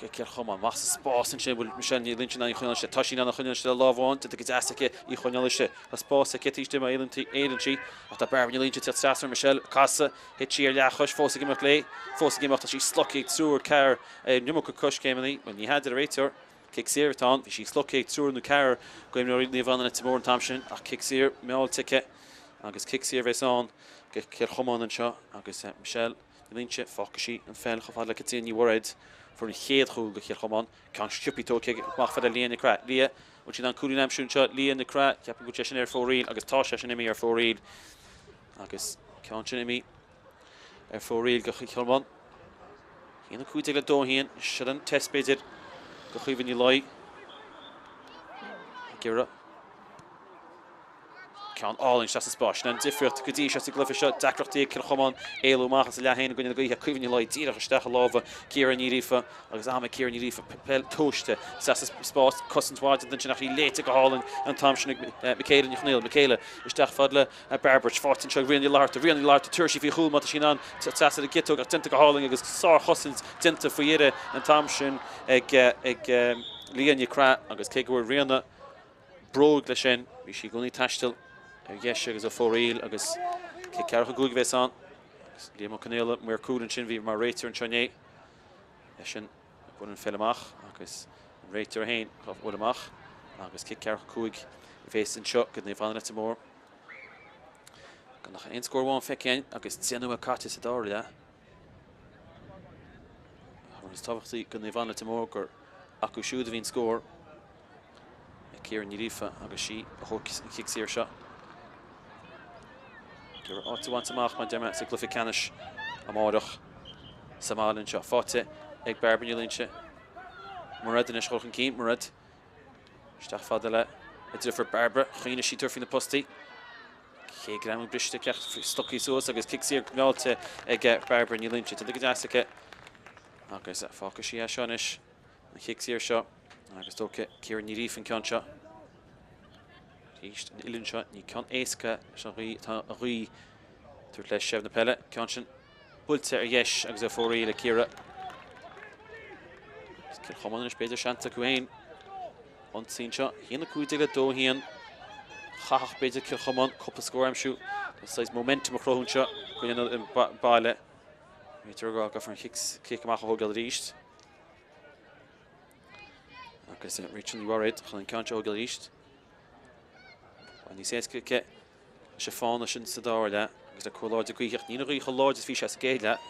Cill Chomáin amach sa spás ansin, bhfuil Michelle Ní Loingsigh in ann í a choinneáil istigh? Tá sí in ann a choinneáil istigh le lámh amháin, déanta go deas aici í a choinneáil istigh. Tá spás aici taobh istigh má éiríonn sí, ach tá Barbara Ní Loingsigh ag teacht trasna ar Michelle, casadh, thit sí ar leathchois, fós ag imeacht léi, fós ag imeacht, tá sí slogtha ag triúr, ceathrar, an iomarca coiscéimeanna, bhuel ní hea, deir an réiteoir, cic saor atá ann, bhí sí slogtha ag triúr nó ceathrar d'imreoirí Naomh Anna Leitir Móir an t-am sin, ach cic saor meáilte aici agus cic saor a bheas ann do Chill Chomáin anseo agus Michelle. Ní Loingsigh, fágfaidh sí an pheil chomh fada le Caitríona Ní Mhuirthid. Fuair an chéad chúl do Chill Chomáin. Ceann sciobtha tógtha amach fada le Leah Nic Craith. Leah, bhfuil sí in ann cúilín a aimsiú anseo? Leah Nic Craith, ceapaim go bhfuil sé sin ar fóraoil agus tá sé sin imithe ar fóraoil. Agus ceann sin imithe ar fóraoil do Chill Chomáin. 1 15 le 2 1. Sin an test b'fhéidir do Chaoimhe Ní Laoi. Ag iarraidh. Ceann álainn isteach sa spás. Sin an difríocht go dtí seo sa gcluiche seo. Deacrachtaí ag Cill Chomáin éalú amach as a leath féin i gcoinne na gaoithe. Caoimhe Ní Laoi díreach isteach i lámha Ciara Ní Ghríofa agus am ag Ciara Ní Ghríofa. Peil tomhaiste isteach sa spás. Cosaint mhaith déanta ansin ach í léite go hálainn an t-am sin ag Michaela Ní Chonaill. Michaela isteach fad le Bairbre. Faighte anseo ag Ríona Ní Fhlatharta. Ríona Ní Fhlatharta tabharfaidh sí faoi chúl má tá sí in ann trasna ar an gciotóg ach déanta go hálainn agus sárchosaint déanta faoi dheireadh an t-am sin ag Leah Ní Craith agus cé go bhfuil Ríona bróg leis sin. Bhí sí i gcónaí ag taisteal ar dheis agus ar fóraoil agus cic ceathracha 5 a bheas ann. Agus Liam Ó Conaola, maor cúil ansin, bhí mar réiteoir anseo inné. Eisean a bhain an pheil amach agus an réiteoir féin a bhuail amach agus cic ceathracha 5 a bheas anseo go Naomh Anna Leitir Móir. Gan ach aon scór amháin feicthe againn agus 10 nóiméad caite sa dara leath. An rud is tábhachtaí go Naomh Anna Leitir Móir gur acu siúd a bhí an scór. Ciara Ní Ghríofa agus sí a thóg an chic saor seo. Ag iarraidh áit a bhaint amach mar deir mé sa gcluiche ceannais amáireach sa mbaile anseo. Faighte ag Bairbre Ní Loinsigh. Mairead anois dul chun cinn. Mairead isteach fada le a deirfiúr Bairbre. Choinnigh sí tabhairt faoi na postaí. Chéad greamú briste aici stoctha suas agus cic saor meáilte ag Bairbre Ní Loinsigh. Déanta go deas aici agus fágfaidh sí é seo anois. An chic saor seo agus tógfaidh Ciara Ní Ghríofa an ceann seo. Arís an uillinn seo, ní ceann éasca leis an ghaoth, tá an ghaoth ag tabhairt leis sreabh na peile. Ceann sin buailte ar dheis agus ar fóraoil ag Ciara. Agus Cill Chomáin anois b'fhéidir seans acu féin. Ionsaí anseo, 1-15 le 2-1. Chaithfeadh b'fhéidir Cill Chomáin cúpla scór a aimsiú. Tá saghas momentum a chruthú anseo i gcoinne an baile. B'fhéidir go gcaithfear an chic amach a thógáil arís. Agus Rachel Ní Bhairéad chun an ceann seo a thógáil arís. Tá níos éasca aici leis an fána sin sa dara leath agus le cóir láidir gaoithe ach níl an ghaoth chomh láidir is bhí sé sa gcéad leath.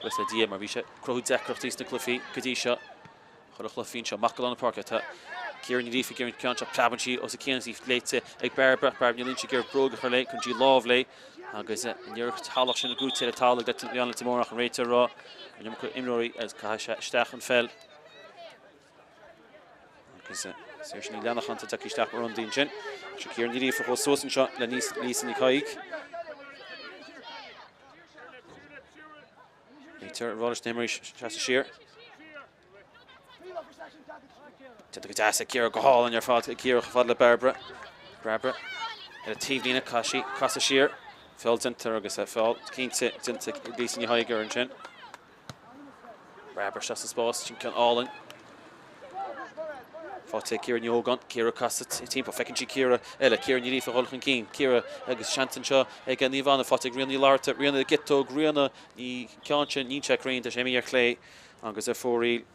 Buíochas le Dia mar bhí sé ag cruthú deacrachtaí sna cluichí go dtí seo. Chuile chluiche anseo amach go lár na páirce. Tá Ciara Ní Ghríofa ag iarraidh an ceann seo preabann sí os a cionn agus í léite ag Bairbre. Bairbre Ní Loinsigh ag iarraidh bróg a chur léi, cuireann sí lámh léi agus an iarracht shalach sin i gcúiteamh ar an talamh ag Naomh Anna Leitir Móir ach an réiteoir ag rá an iomarca imreoirí agus caithfidh sé isteach an pheil. Agus Saoirse Ní Leanacháin atá tagtha isteach mar ionadaí ansin. Seo Ciara Ní Ghríofa chomh suas anseo le Lisa Nic Thaidhg. Réiteoir ag rá leis na himreoirí seasamh siar. Déanta go deas ag Ciara go hálainn ar fad ag Ciara chomh fada le Bairbre. Bairbre ar an taobhlíne caithfidh sí casadh siar. Feall déanta agus feall cinnte déanta ag Lisa Ní Thaidhg ansin. Bairbre isteach sa spás, sin ceann álainn. Faighte ag Ciara Ní Ógáin, Ciara casadh timpeall, feiceann sí Ciara eile, Ciara Ní Ghríofa ag dul chun cinn, Ciara agus seans anseo ag Naomh Anna, faighte ag Ríona Ní Fhlatharta, Ríona i gciotóg, Ríona ní ceann sin, níl sé cruinn, tá sé imithe ar chlé agus ar fóraoil.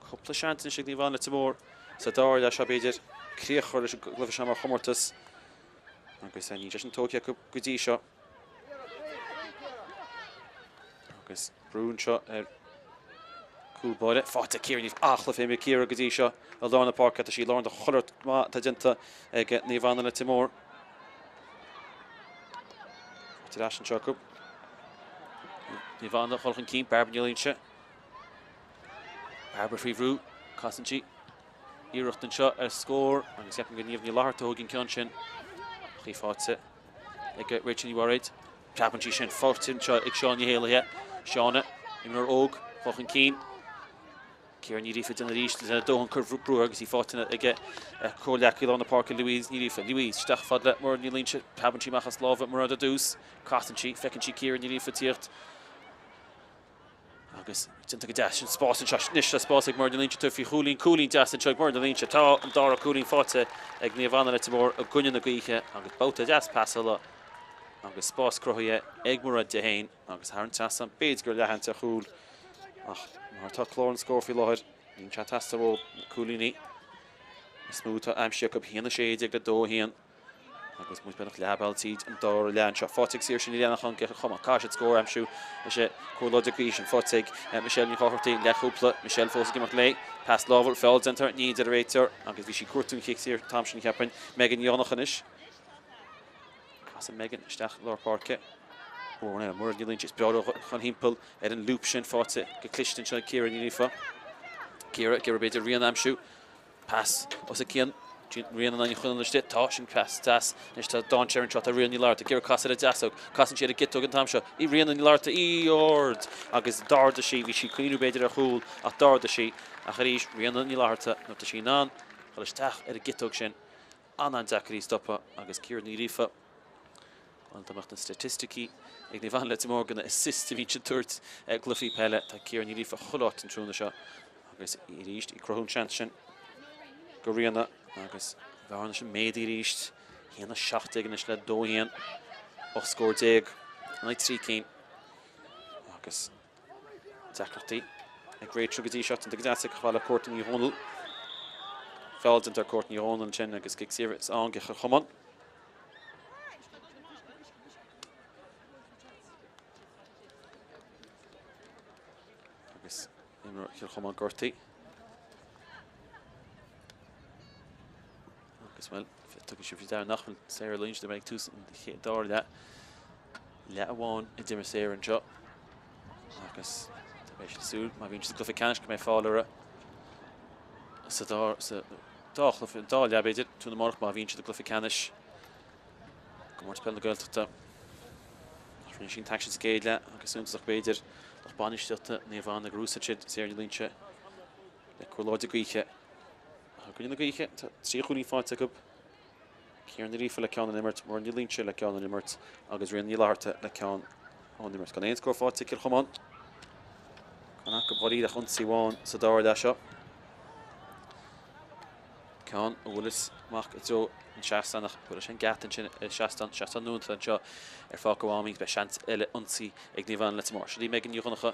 Cúpla seans anois ag Naomh Anna Leitir Móir sa dara leath seo b'fhéidir críoch a chur leis an gcluiche seo mar chomórtas agus níl sé sin tógtha acu go dtí seo. Agus brú anseo ar cúl báire. Faighte Ciara Ní an-chluiche imeartha ag Ciara go dtí seo i lár na páirce. Tá sí i lár do chuile rud maith atá déanta ag Naomh Anna Leitir Móir. Faighte ar ais anseo acu. Naomh Anna dul chun cinn, Bairbre Ní Loingsigh. Bairbre faoi bhrú, casann sí. Iarracht anseo ar scór agus ceapaim gur Niamh Ní Fhlatharta a thóg an ceann sin. Ach í faighte ag Rachel Ní Bhairéad. Preabann sí sin faighte anseo ag Seána Ní Héalaithe. Seána, imreoir óg, dul chun cinn. Ciara Ní Ghríofa déanamh arís le dóthain cur brú agus í faighte ag a comhghleacaí lár na páirce Louise Ní Ghríofa. Louise, isteach fad le Muireann Ní Loingsigh. Preabann sí amach as lámha Muireann ar dtús. Casann sí, feiceann sí Ciara Ní Ghríofa ag tíocht. Agus déanta go deas sin spás anseo anois tá spás ag Muireann Ní Loingsigh tabhairt faoi chúilín, cúilín deas anseo ag Muireann Ní Loingsigh. Tá an dara cúilín faighte ag Naomh Anna Leitir Móir i gcoinne na gaoithe agus babhta deas pasála agus spás cruthaithe ag Muireann di féin agus thar an trasnán b'fhéidir gur leathsheans ar chúl ach mar atá clár an scóir faoi láthair níl sé ag teastáil ó na cúilíní is mó atá aimsithe acu 1 16 le 2 1. Agus muid beagnach leath bealaigh tríd an dara leath anseo. Faighte ag Saoirse Ní Leanacháin Cill Choma. Caithfidh siad scór a aimsiú leis an cóir láidir gaoithe sin. Faighte ag Michelle Ní Dhochartaigh leathchúpla. Michelle fós ag imeacht léi. Pas láimhe, feall déanta uirthi, ní, deir an réiteoir agus bhí sí ag cuartú an chic saor an t-am sin cheapfainn. Megan Ní Dhonncha anois. Casann Megan isteach i lár páirce. Ó, Muireann Ní Loingsigh. Is breá leo chun thimpeall ar an lúp sin faighte go cliste anseo ag Ciara Ní Ghríofa. Ciara ag iarraidh b'fhéidir rian a aimsiú. Pas os a cionn. Ríona Ní Chonaola istigh. Tá, sin pas deas. Anois tá dainséar anseo. Tá Ríona Ní Fhlatharta ag iarraidh casadh ar a deasóg. Casann sí ar a gciotóg an t-am seo. Í Ríona Ní Fhlatharta í ard agus d'ardaigh sí. Bhí sí ag cuimhniú b'fhéidir ar chúl ach d'ardaigh sí. Ach arís Ríona Ní Fhlatharta nuair atá sí in ann dul isteach ar an gciotóg sin an-an-deacair í a stopadh agus Ciara Ní Ghríofa Bhuel, dá mbeadh na staitisticí ag Naomh Anna Leitir Móir de na assists a bhíonn siad ag tabhairt i gcluichí peile, tá Ciara Ní Ghríofa chuile áit an tráthnóna seo agus arís ag cruthú an seans sin do Ríona agus an bhearna sin méadaithe arís. 1-17 anois le 2-1, 18 scór in aghaidh 3 cinn agus deacrachtaí ag Rachel go dtí seo. Déanta go deas aici chomh fada le Courtney Ní Dhomhnaill. Feall déanta ar Courtney Ní Dhomhnaill ansin agus cic saor is ann do Chill Chomáin. Agus imreoir Chill Chomáin gortaithe. Agus bhuel, tugann sé faoi deara nach bhfuil Sarah Lynch ag tús an chéad dara leath. Leath amháin a d'imir Sarah anseo. Agus beidh siad ag súil má bhíonn siad sa gcluiche ceannais go mbeidh fáil uirthi sa dá sa dá chluiche, dá leath b'fhéidir, tráthnóna amárach má bhíonn siad i gcluiche ceannais Comórtas Peile na Gaeltachta. Ach rinne sí an t-aicsean sa gcéad leath agus suntasach b'fhéidir lucht bainistíochta Naomh Anna gur úsáid siad Sarah Ní Loingsigh le cur láidir gaoithe. Ach i gcoinne na gaoithe tá 3 chúilín faighte acu. Ciara Ní Ghríofa le ceann ón imirt, Muireann Ní Loingsigh le ceann ón imirt agus Ríona Ní Fhlatharta le ceann ón imirt. Gan aon scór faighte ag Cill Chomáin. Gan acu dháiríre ach ionsaí amháin sa dara leath seo. Ceann a bhuaileas amach i dtreo an seastán ach buaileadh sé an geata ansin ar seastán, seastán nua anseo ar Pháirc an Mháimín. Beidh seans eile ionsaí ag Naomh Anna Leitir Móir. Seo í Megan Ní Dhonncha.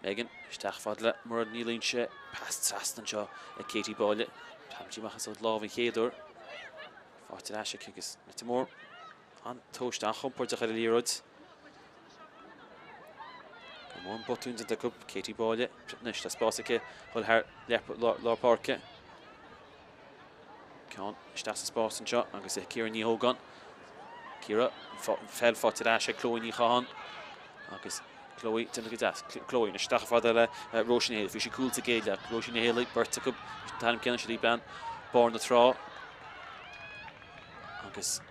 Megan isteach fad le Muireann Ní Loingsigh. Pas trasna anseo ag Katie Boyle. Preabann sí amach as a lámh an chéad uair. Faighte ar ais aici agus Leitir Móir an-tomhaiste, an-chompordach ar an liathróid. Gan mórán botúin déanta acu. Katie Boyle anois tá spás aici dhul thar lár páirce. Ceann isteach sa spás anseo agus Ciara Ní Ógáin. Ciara, peil faighte ar ais ag Chloe Ní Chatháin agus Chloe déanta go deas. Chloe anois isteach fada le Róisín Ní Héalaí. Bhí sí cúl sa gcéad leath. Róisín Ní Héalaí, beirt acu an t-ainm céanna, siad í bean Barr na Trá agus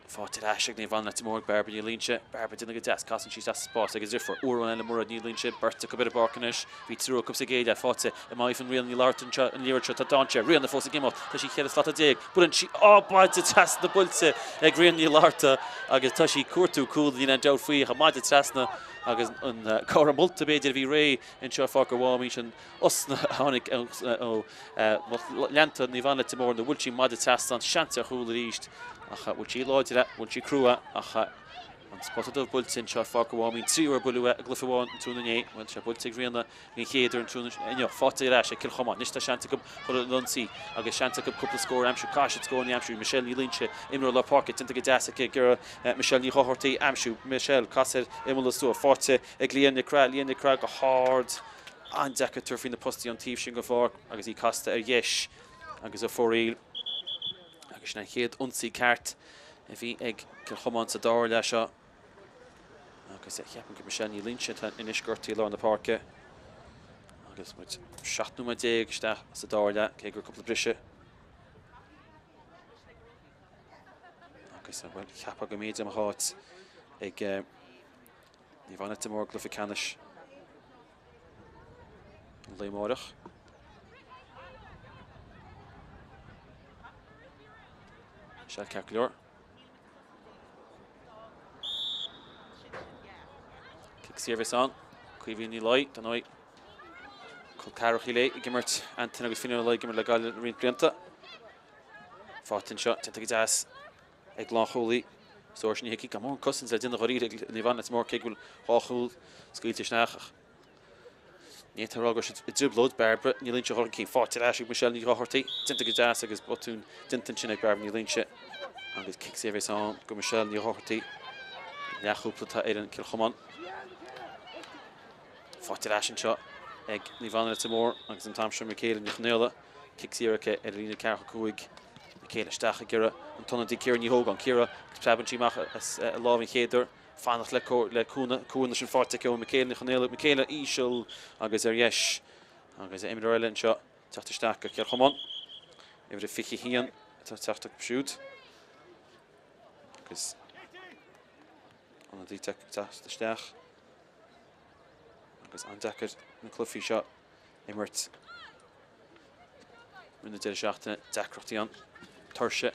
Faighte ar ais ag Naomh Anna Leitir Móir ag Bairbre Ní Loingsigh. Bairbre déanamh go deas. Casann sí isteach sa spás ag a deirfiúr. Uair amháin eile Mairéad Ní Loingsigh. Beirt acu ar an bpáirc anois. Bhí triúr acu sa gcéad leath. Faighte i Maigh Ríona Ní Fhlatharta anseo an liathróid seo. Tá dainséar. Ríona fós ag imeacht. Tá sí 14 slata. Buaileann sí. Á, maide trasna buailte ag Ríona Ní Fhlatharta agus tá sí ag cuartú cúl. Níl aon dabht faoi ach an maide trasna agus an comhartha molta b'fhéidir a bhí réidh anseo i Pháirc an Mháimín sin. Osna a tháinig ó leanta Naomh Anna Leitir Móir nuair a bhuail sí maide trasna, seans ar chúl arís ach bhuail sí láidir é, bhuail sí crua ach an spota dubh buailte anseo ar Pháirc an Mháimín, tríú huair buaileadh é i gcluiche amháin an tráthnóna inné. Bhuel, tá sé buailte ag Ríona den chéad uair an tráthnóna inniu. Faighte ar ais ag Cill Chomáin. Anois tá seans acu dhul ar an ionsaí agus seans acu cúpla scór a aimsiú. Caithfidh siad scóranna a aimsiú. Michelle Ní Loingsigh, imreoir lár páirce, déanta go deas aici ag iarraidh Michelle Ní Dhochartaigh a aimsiú. Michelle, casadh ar imeall an stua. Faighte ag Leanne Nic Craith. Leanne Nic Craith go hard. An-deacair tabhairt faoi na postaí ón taobh sin den pháirc agus í casta ar dheis agus á fuaraíl. Agus sin an chéad ionsaí ceart a bhí ag Cill Chomáin sa dara leath seo. Agus ceapaim gur Michelle Ní Loingsigh atá anois gortaithe i lár na páirce. Agus muid 17 nóiméad isteach sa dara leath, cé go raibh cúpla briseadh. Agus bhuel, cheapfá go mb'fhéidir go mbeadh áit ag Naomh Anna Leitir Móir i gcluiche ceannais an lae amárach. Sea, ceart go leor. Cic saor a bheas ann. Caoimhín Ní Laoi, dar ndóigh. Col ceathracha léi ag imirt Antain agus Finian Ó Laoi ag imirt le Gaillimh roinnt blianta. Faighte anseo, déanta go deas. ag lánchúlaí Saoirse Ní hIcí. Gan mórán cosaint le déanamh dháiríre ag Naomh Anna Leitir Móir cé go bhfuil dhá chúl scaoilte isteach ach ní fhéadfá a rá go raibh siad i dtrioblóid. Bairbre Ní Loingsigh chun cinn. Faighte ar ais ag Michelle Ní Dhochartaigh. Déanta go deas agus botún déanta ansin ag Bairbre Ní Loingsigh agus cic saor a bheas ann go Michelle Ní Dhochartaigh. Leathchúpla atá ar an Cill Chomáin. Faighte ar ais anseo ag Naomh Anna Leitir Móir agus an t-am seo Michaela Ní Chonaola. Cic saor aici ar an líne 45. Michaela isteach ag iarraidh an t-ionadaí Ciara Ní Hógáin. Ciara, preabann sí amach as a lámh an chéad uair. Fanacht le le cúnamh. Cúnamh sin faighte aici ó Michaela Ní Chonaola. Michaela íseal agus ar dheis. Agus imreoir eile anseo teacht isteach go Cill Chomáin. Uimhir a 21 atá ag teacht acu siúd. Agus ionadaí ag teacht isteach. Agus an-deacair na cluichí seo a imirt. Roimh na deireadh seachtaine deacrachtaí ann. Tuirse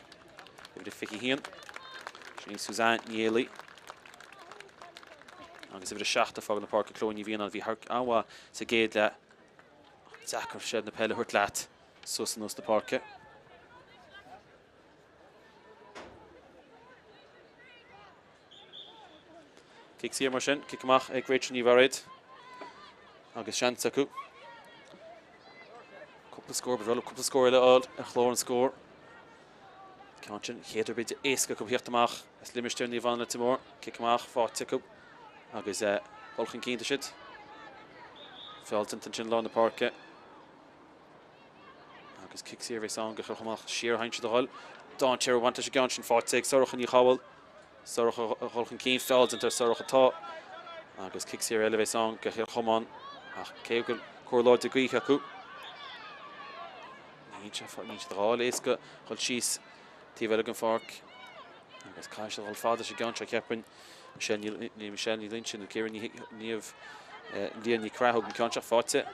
uimhir a 21. Sin í Suzanne Ní Éalaí. Agus uimhir a 7 ag fágáil na páirce Chloe Ní Mhianáin. Bhí thar an-mhaith sa gcéad leath. Deacair seilbh na peile a thabhairt leat suas anuas na páirce. Cic saor mar sin, cic amach ag Rachel Ní Bhairéad agus seans acu. Cúpla scór, ba bhreá leo cúpla scór eile a fháil ar chlár an scór. Ceann sin, chéad uair b'fhéidir éasca acu theacht amach as limistéar Naomh Anna Leitir Móir. Cic amach faighte acu agus dul chun cinn tá siad. Feall déanta ansin lár na páirce. Agus cic saor a bheas ann do Chill Chonmach siar a théann siad a dhul. Dainséar ag baint leis an gceann sin faighte ag Sorcha Ní Chabhail. Sorcha a dhul chun cinn, feall déanta ar Sorcha atá. Agus cic saor eile a bheas ann do Chill Chomáin. Ach cé go bhfuil cóir láidir gaoithe acu, níl siad a dhul éasca dhul síos taobh eile den pháirc. Agus caithfidh siad a dhul fada leis an gceann seo, cheapfainn. Michelle Ní Michelle Ní Loinsigh nó Ciara Ní Niamh Leah Ní Craith an ceann seo faighte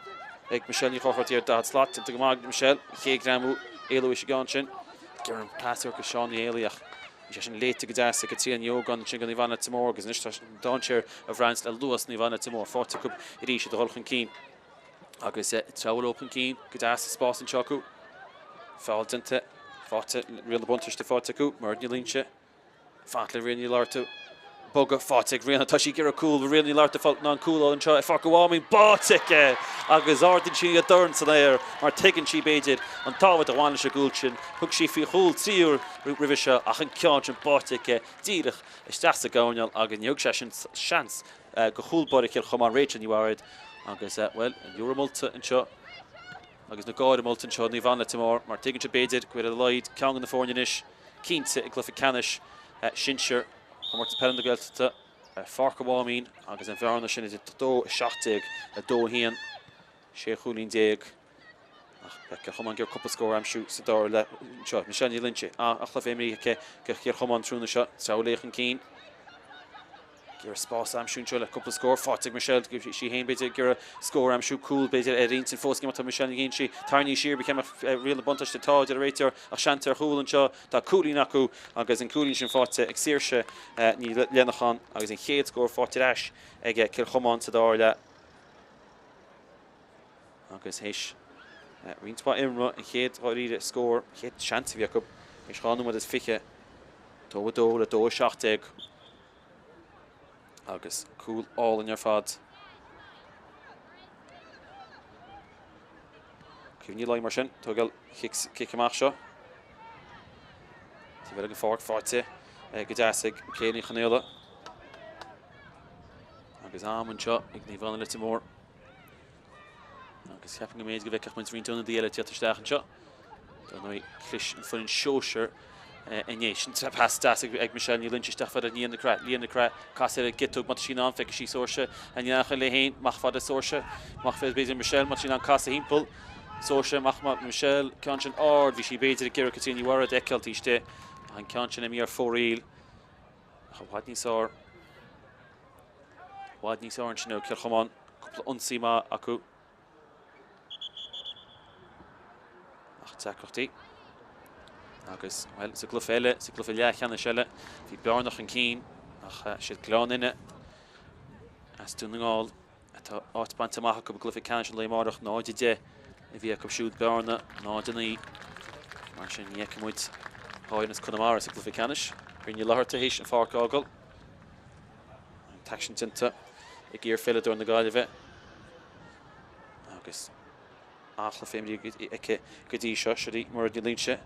ag Michelle Ní Dhochartaigh ar 40 slat. Déanta go maith ag Michelle. An chéad ghreamú éalú leis an gceann sin. Ag iarraidh an pas a thabhairt go Seán Ní Éalaí ach bhí sé sin léite go deas ag Caitríona Ní Ógáin ansin do Naomh Anna Leitir Móir agus anois tá dainséar ag baint le luas Naomh Anna Leitir Móir faighte acu arís iad a dhul chun cinn. Agus treabhadh leo chun cinn go deas spás anseo acu. Feall déanta faighte riail na buntáiste faighte acu. Mairéad Ní Loingsigh. Fad le Ríona Ní Fhlatharta. Bogadh faighte ag Ríona. Tá sí ag iarraidh cúl. Ríona Ní Fhlatharta fáil ná an cúl a fháil anseo ar Pháirc an Mháimín. Báite aici! Agus ardaíonn sí a dorn san aer mar tuigeann sí, b'fhéidir, an tábhacht a bhain leis an gcúl sin. Thug sí faoi chúl tríú uair roimhe seo ach an ceann sin báite aici díreach isteach sa gcoirnéal agus ní thug sé sin seans do chúl báire Chill Chomáin, Rachel Ní Bhairéad. Agus, bhuel, an liúr molta anseo agus na gáire molta anseo Naomh Anna Leitir Móir mar tuigeann siad, b'fhéidir, go bhfuil ar a laghad ceann de na foirne anois cinnte i gcluiche ceannais sinsir Chomórtas Peile na Gaeltachta ar Pháirc an Mháimín agus an bhearna sin idir 2, 17, 2, 1, 16 chúilín. Ach beidh Cill Chomáin ag iarraidh cúpla scór a aimsiú sa dara leath anseo. Michelle Ní Loinsigh, an-chluiche imrithe aici do Chill Chomáin an tráthnóna seo, treabhadh léi chun cinn. Ag iarraidh spás a aimsiú anseo le cúpla scór. Faighte ag Michelle, sí féin b'fhéidir ag iarraidh scór a aimsiú, cúl b'fhéidir ar intinn fós má tá Michelle Ní Loinsigh tarraingthe siar, ba cheart riail na buntáiste atá, deir an réiteoir, ach seans ar chúl anseo. Tá cúilín acu agus an cúilín sin faighte ag Saoirse Ní Leanacháin agus an chéad scór faighte ar ais ag Cill Chomáin sa dara leath. Agus théis roinnt mhaith imeartha, an chéad dháiríre scór, an chéad seans a bhí acu, théis 2 nóiméad is 20, 2 2 le 2 17. Agus cúl álainn ar fad. Caoimhe Ní Laoi mar sin, tógáil cic amach seo. Taobh eile den pháirc faighte go deas ag Kate Ní Chonaola. Agus am anseo ag Naomh Anna Leitir Móir. Agus cheapfainn go mb'fhéidir go bhfeicfeadh muid roinnt ionadaí eile ag tíocht isteach anseo. Dar ndóigh, chlis an foireann sóisir inné. Sin pas deas ag Michelle Ní Loinsigh isteach fad le Lia Nic Craith. Lia Nic Craith, casadh ar an gciotóg má tá sí in ann, feicfidh sí Saoirse Ní Leanacháin léi féin, amach fad le Saoirse, amach fad b'fhéidir Michelle má tá sí in ann casadh thimpeall. Saoirse, amach Michelle, ceann sin ard, bhí sí b'fhéidir ag iarraidh Caitríona Ní Mhairéad a fheiceáil taobh istigh ach an ceann sin imithe ar fóraoil. Ach i bhfad níos fearr. I bhfad níos fearr ansin ó Chill Chomáin. Cúpla ionsaí maith acu. Ach deacrachtaí. Agus, bhuel, sa gcluiche eile, sa gcluiche leathcheannais eile, bhí Bearna chun cinn ach siad Gleann Fhinne as Dún na nGall atá áit bainte amach acu i gcluiche ceannais an lae amárach, 0-10 a bhí acu siúd, Bearna 0-9. Mar sin, ní fheicfidh muid fhoireann as Conamara sa gcluiche ceannais. Rinne Fhlatharta théis an pháirc a fhágáil. An t-aicsean déanta ag iar-pheileadóir na Gaillimhe agus an-chluiche imrithe aici go dtí seo. Seo í Mairéad Ní Loingsigh.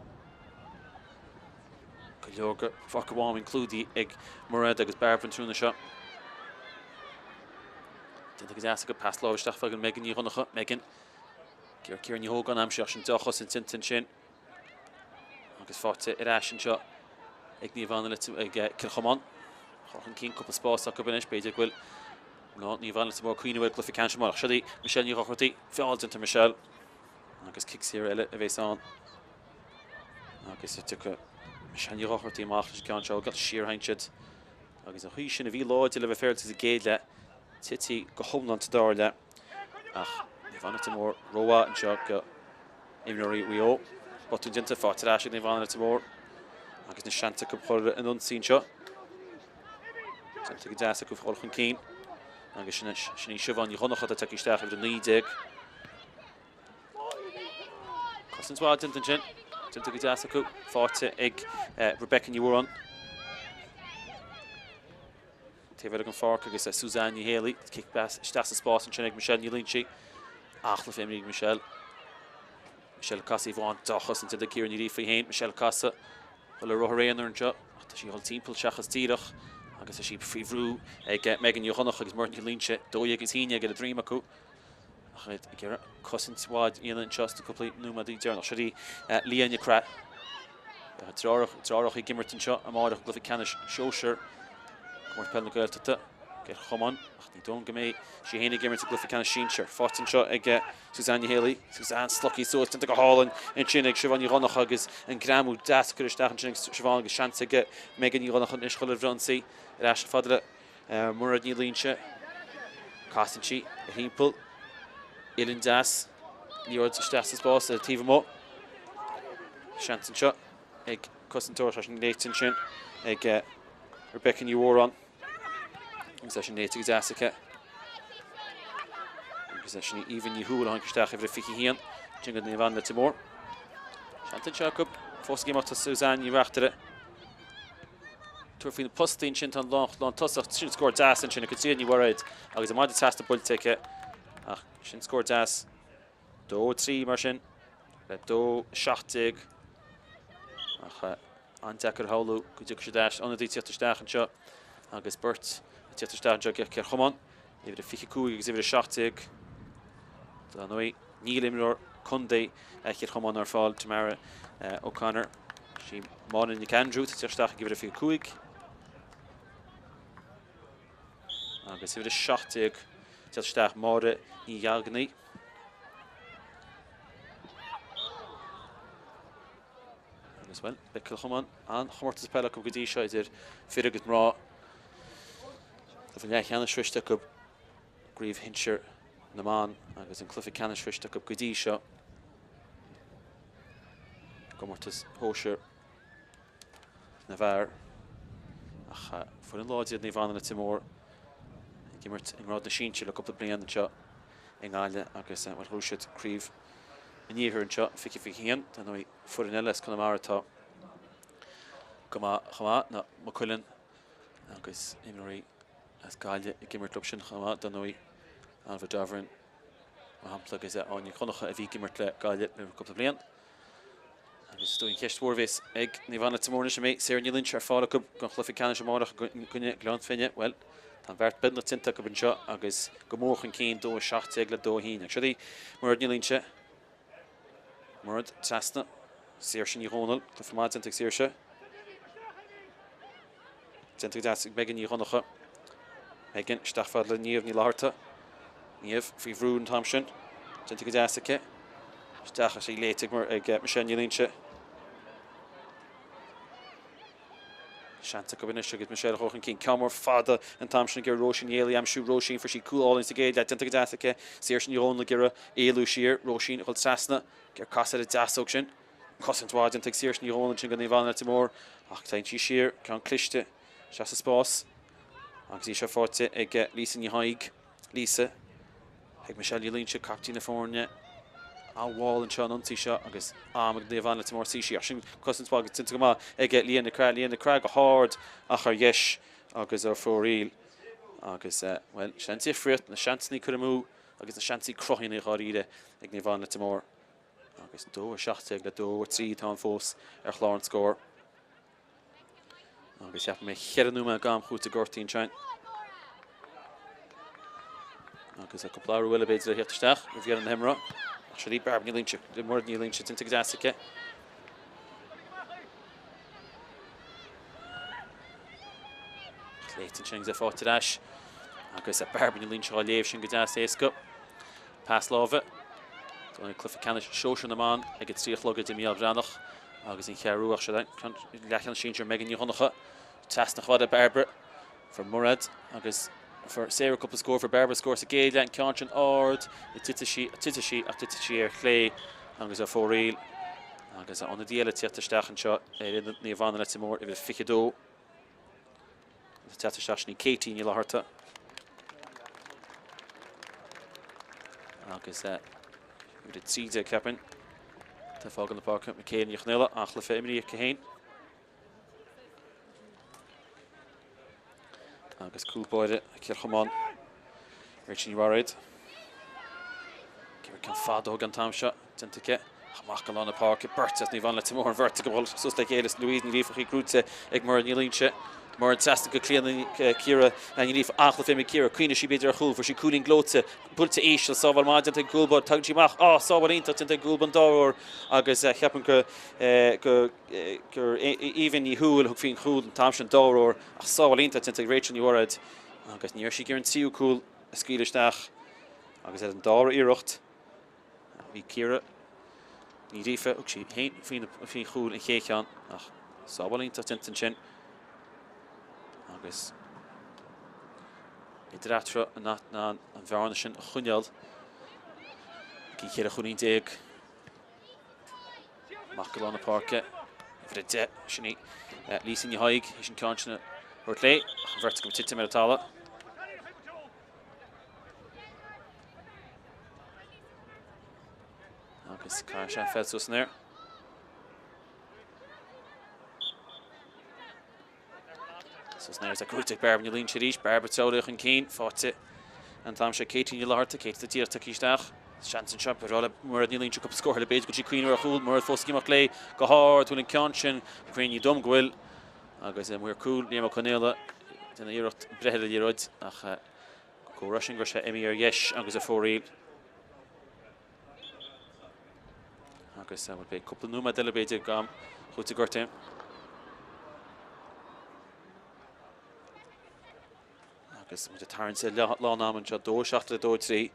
Go leor de Pháirc an Mháimín clúdaithe ag Mairéad agus Barbara an tráthnóna seo. Déanta go deas acu pas láimhe isteach chuig Megan Ní Dhonncha. Megan ag iarraidh Ciara Ní Hógáin a aimsiú ach sin deá-chosaint déanta ansin. Agus faighte ar ais anseo ag Naomh Anna ag Cill Chomáin. Chur chun cinn cúpla spás acu anois. B'fhéidir go bhfuil mná Naomh Anna Leitir Móir ag cuimhneamh ar an gcluiche ceannais amárach. Seo í Michelle Ní Dhochartaigh. Feall déanta ar Michelle. Agus cic saor eile a bhéas ann. Agus tiocfaidh Michelle Ní Dhochartaigh amach leis an gceann seo agus siar a théann siad. Agus an ghaoth sin a bhí láidir le bheith féaráilte sa gcéad leath, tití go hiomlán sa dara leath. Ach Naomh Anna Leitir Móir rómhaith anseo go imreoirí Mhaigh Eo. Botún déanta, faighte ar ais ag Naomh Anna Leitir Móir. Agus na seans acu chur in ionsaí anseo. Déanta go deas acu dhul chun cinn. Agus sin í Siobhán Ní Dhonncha atá tagtha isteach uimhir 19. Cosaint mhaith déanta ansin. Déanta go deas acu. Faighte ag Rebecca Ní Mhóráin. Taobh eile den pháirc agus Suzanne Ní Héalaí. Cic isteach sa spás ansin ag Michelle Ní Loingsigh. An-chluiche imeartha ag Michelle. Michelle Casey amháin dea-chosaint déanta ag Ciara Ní Ghríofa féin. Michelle Casey dul ar rothar aonair anseo ach tá sí ag dul timpeall seachas díreach agus tá sí faoi bhrú ag Megan Ní Dhonncha agus Muireann Ní Loingsigh. 12 agus 11 ar a droim acu. Ach iad ag iarraidh cosaint mhaith a dhéanamh anseo sna cúpla nóiméadaí deireanach. Seo í Leah Nic Craith. Deartháireacha ag imirt anseo amárach i gcluiche ceannais sóisear Comórtas Peile na Gaeltachta Cill Chomáin ach ní dóigh liom go mbeidh sí féin ag imirt i gcluiche ceannais sinsir. Faighte anseo ag Suzanne Ní Héalaí. Suzanne slogtha suas déanta go hálainn ansin ag Siobhán Ní Dhonncha agus an greamú deas curtha isteach ansin ag Siobhán agus seans ag Megan Ní Dhonncha anois dhul ar ionsaí ar ais fada le Mairéad Ní Loingsigh, casann sí a thimpeall, uillinn deas, liathróid isteach sa spás ar an taobh amuigh. Seans anseo ag cosantóir, tá sin léite ansin ag Rebecca Ní Mhóráin. Agus é sin léite go deas aici. Agus é sin Aoibhinn Ní Thuathail a tháinig isteach uimhir a 21, sin go Naomh Anna Leitir Móir. Seans anseo acu, fós ag imeacht tá Suzanne Ní Reachtaire. Tabhair faoi na postaí ansin, tá an lán tosach, sin scór deas ansin ag Caitríona Ní Mhuiréid agus an maide trasna buailte aici ach sin scór deas. 2, 3 mar sin le 2, 17 ach an-deacair a shamhlú go dtiocfaidh siad ar ais. Ionadaí ag tíocht isteach anseo agus beirt ag tíocht isteach anseo ag Cill Chomáin, uimhir a 25 agus uimhir a 17. Dar ndóigh, níl imreoir contae Chill Chomáin ar fáil, Tamara O'Connor. Sí Máire Nic Aindriú atá ag tíocht isteach ag uimhir a 25 agus uimhir a 17 ag tíocht isteach Máire Ní Ghealgnaí. Agus bhuel, beidh Cill Chomáin an-chomórtas peile acu go dtí seo idir fir agus mná. Tá an leathcheannais sroichte acu i gcraobh shinsir na mban agus an cluiche ceannais sroichte acu go dtí seo i gcomórtas shóisir na bhfear. Ach foireann láidir Naomh Anna Leitir Móir ag imirt i ngrád na sinsear le cúpla bliain anseo i nGaillimh agus bhuel ghnóthaigh siad craobh an iarthair anseo 2021. Dar ndóigh foireann eile as Conamara atá go maith chomh maith ná Maigh Cuilinn agus imreoirí as Gaillimh ag imirt leo sin chomh maith, dar ndóigh, Ailbhe Davoren, mar shampla, agus Áine Nic Dhonncha a bhí ag imirt le Gaillimh le cúpla bliain. Agus is dóigh an cheist mhór a bhéas ag Naomh Anna Leitir Móir anois an mbeidh Sarah Ní Loingsigh ar fáil acu don chluiche ceannais amárach i gcoinne Ghleann Finne. Bhuel, tá an bheart beagnach déanta acu anseo agus go mór chun cinn, 2-17 le 2-1. Ach seo í Mairéad Ní Loingsigh. Mairéad trasna. Saoirse Ní Dhomhnaill. Cluiche maith déanta ag Saoirse. Déanta go deas ag Megan Ní Dhonncha. Megan isteach fad le Niamh Ní Fhlatharta. Niamh faoi bhrú an t-am sin. Déanta go deas aici. Isteach is í léite ag Michelle Ní Loingsigh. Seans acu anois agus Michelle a chur chun cinn. Ceann mór fada an t-am sin ag iarraidh Róisín Ní Éalaí a aimsiú. Róisín, fuair sí cúl álainn sa gcéad leath. Déanta go deas aici. Saoirse Ní Dhomhnaill ag iarraidh éalú siar. Róisín ag dul trasna. Ag iarraidh casadh ar an deasóg sin. Cosaint mhaith déanta ag Saoirse Ní Dhomhnaill ansin go Naomh Anna Leitir Móir ach téann sí siar, ceann cliste isteach sa spás agus í seo faighte ag Lisa Ní Thaidhg. Lisa ag Michelle Ní Loingsigh, caiptín na foirne, an-mhall anseo an ionsaí seo agus am ag Naomh Anna Leitir Móir suí siar. Sin cosaint mhaith agus déanta go maith ag Leah Nic Craith. Leah Nic Craith go hard ach ar dheis agus ar fóraoil agus, bhuel, sin an difríocht, na seansanna curtha amú agus na seansanna cruthaithe dháiríre ag Naomh Anna Leitir Móir. Agus 2, 17 le 2, 3 atá ann fós ar chlár an scóir. Agus cheap mé cheithre nóiméad d'am chúitimh gortaithe ansin. Agus cúpla athrú eile b'fhéidir a theacht isteach roimh dheireadh na himeartha. Ach seo í Bairbre Ní Loingsigh, Muiread Ní Loingsigh, déanta go deas aici. Léite ansin agus é faighte ar ais. Agus Bairbre Ní Loingsigh á léamh sin go deas éasca. Pas láimhe don cluiche ceannais sóisir na mban ag a 3 a chlog idir Mícheál Breathnach agus an Cheathrú ach seo leathcheannais sinsir Megan Ní Dhonncha trasna chomh fada le Bairbre. Fuair Mairéad agus fuair Sarah cúpla scór, fuair Bairbre scór sa gcéad leath, an ceann sin ard, titfidh sí, titfidh sí ach titfidh sí ar chlé agus ar fóraoil agus ionadaí eile ag teacht isteach anseo ar fhoireann Naomh Anna Leitir Móir, uimhir 22. Ag teacht isteach sin í Katie Ní Fhlatharta. Agus uimhir 13 ceapaim. Tá ag fágáil na páirce Michaela Ní Chonaola, an-chluiche imrithe aici féin. Agus cúl báire Chill Chomáin, Rachel Ní Bhairéad. Ceann fada a thug an t-am seo déanta aici. Amach go lár na páirce, beirt as Naomh Anna Leitir Móir, an bheirt ag dul suas le chéile. Louise Ní Ghríofa í gnóite ag Muireann Ní Loingsigh. Muireann trasna go Clíona Ciara Ní Ghríofa. An-chluiche imithe Ciara. Cuimhneoidh sí b'fhéidir ar chúl. Fuair sí cúilín gleoite. Buailte íseal. Sábháil maith déanta ag an gcúl báire. Tagann sí amach. Á, sábháil iontach déanta ag an gcúl an dara huair agus cheapaim go go gur Aoibhinn Ní Thuathail a thug faoin chúl an t-am sin an dara huair ach sábháil iontach déanta ag Rachel Ní Mhuiread agus ní raibh sí ag iarraidh an tríú cúl a scaoileadh isteach agus ar an dara iarracht bhí Ciara Ní Ghríofa, thug sí féin faoin chúl an chéad cheann ach sábháil iontach déanta ansin agus idir eatarthu in ann an bhearna sin a choinneáil go 14 chúilín. Amach go lár na páirce, uimhir 10, sin í Lisa Ní Thaidhg, théis an ceann sin a thabhairt léi, ach an bheirt acu ag titim ar an talamh. Agus caithfidh sé an pheil suas san aer. Suas san aer is gnóite ag Bairbre Ní Loingsigh arís. Bairbre ag treabhadh chun cinn. Faighte an t-am seo Katie Ní Fhlatharta. Katie díreach tagtha isteach. Seans anseo ba bhreá le Muiread Ní Loingsigh cúpla scór eile b'fhéidir go bhfuil sí ag cuimhneamh ar chúl. Muiread fós ag imeacht léi go hard. Bhfuil an ceann sin cruinn dom go bhfuil agus maor cúil Liam Ó Conaola ag déanamh iarracht breith ar an liathróid ach go raibh sin go raibh sé imithe ar dheis agus ar fóraoil. Agus bhuel beidh cúpla nóiméad eile b'fhéidir d'am chúitimh gortaithe. Agus muid ag tarraingt ar lán ama anseo 2 7 le 2 3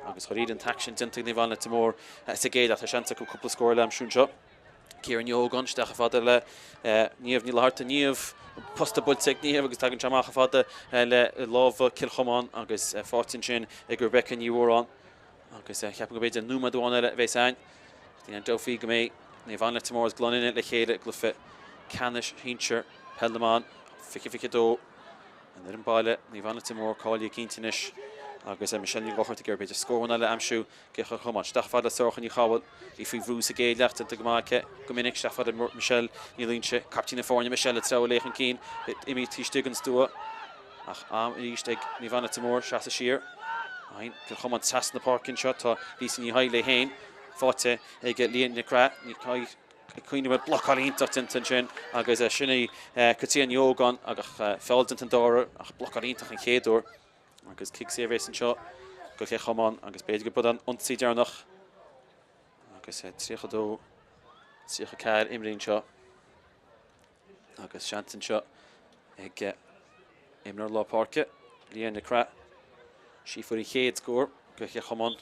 agus chuir an t-aicsean déanta ag Naomh Anna Leitir Móir sa gcéad leath. Tá seans acu cúpla scór eile a aimsiú anseo. Ciara Ní Ógáin isteach chomh fada le Niamh Ní Fhlatharta. Niamh, posta buailte ag Niamh agus tagann sé amach chomh fada le lámha Cill Chomáin agus faighte ansin ag Rebecca Ní Mhóráin. Agus ceapaim go b'fhéidir nóiméad amháin eile a bheas againn. Ach ní aon faoi go mbeidh Naomh Anna Leitir Móir agus Gleann Fhinne le chéile i gcluiche ceannais shinsir Peil na mBan 2022. An fhoireann baile, Naomh Anna Leitir Móir, cáilithe cinnte anois agus Michelle Ní Dhochartaigh ar b'fhéidir scór amháin eile a aimsiú do Chill Chomáin. Isteach fad le Sorcha Ní Chabhail, í faoi bhrú sa gcéad leath, déanta go maith aici go minic. Isteach fad le Michelle Ní Loingsigh, caiptín na foirne, Michelle ag treabhadh léi chun cinn, imithe taobh istigh den stua. Ach am arís ag Naomh Anna Leitir Móir seasamh siar. Cill Chomáin trasna na páirce anseo. Tá Lisa Ní Thadhg léi féin. Faighte ag Leah Nic Craith. Ní Thadhg ag cuimhneamh ar blocáil iontach déanta ansin agus sin í Caitríona Ní Ógáin agus feall déanta an dara ach blocáil iontach an chéad uair. Agus cic saor a bheas anseo do Chill Chomáin agus b'fhéidir go b'in an ionsaí deireanach agus 32 34 imrithe anseo. Agus seans anseo ag imreoir lár páirce, Leah Nic Craith. Sí a fuair an chéad scór do Chill Chomáin.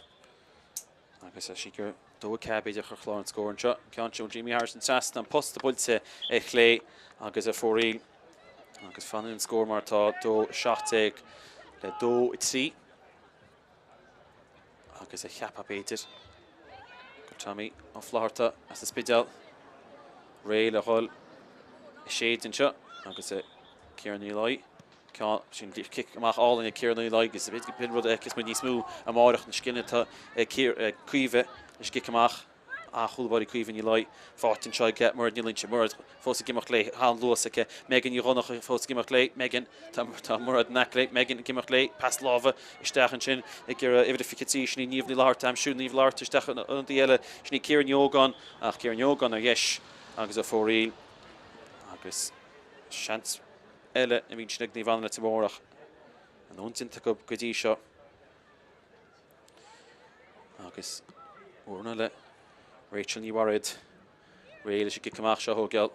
Agus sí gur 2 4 b'fhéidir a chur clár an scór anseo. An ceann seo Jamie Harrison trasna an posta buailte ar chlé agus ar fóraoil. Agus fanann an scór mar atá 2 17 le 2 3. Agus a cheapadh b'fhéidir go Tommy Ó Flatharta as an Spidéal réidh le dhul ag séideadh anseo agus Ciara Ní Laoi ceann sin cic amach álainn ag Ciara Ní Laoi agus b'fhéidir b'in rud a fheicfeas muid níos mó amáireach na scileanna atá ag Caoimhe leis an gcic amach. An-chúl báire Caoimhe Ní Laoi faighte anseo ag Muiread Ní Loingsigh. Muiread fós ag imeacht léi. An-luas aici. Megan Ní Dhonncha fós ag imeacht léi. Megan, tá tá Muiread in aice léi. Megan ag imeacht léi. Pas láimhe isteach ansin ag iarraidh uimhir a 23. Sin í Niamh Ní Fhlatharta a aimsiú. Niamh Ní Fhlatharta isteach in ionadaí eile. Sin í Ciara Ní Ógáin. Ach Ciara Ní Ógáin ar dheis agus ar fóraoil. Agus seans eile a bhí ansin ag Naomh Anna Leitir Móir ach a ndóthain déanta acu go dtí seo. Agus uair eile Rachel Ní Bhairéad réidh leis an gcic amach seo a thógáil.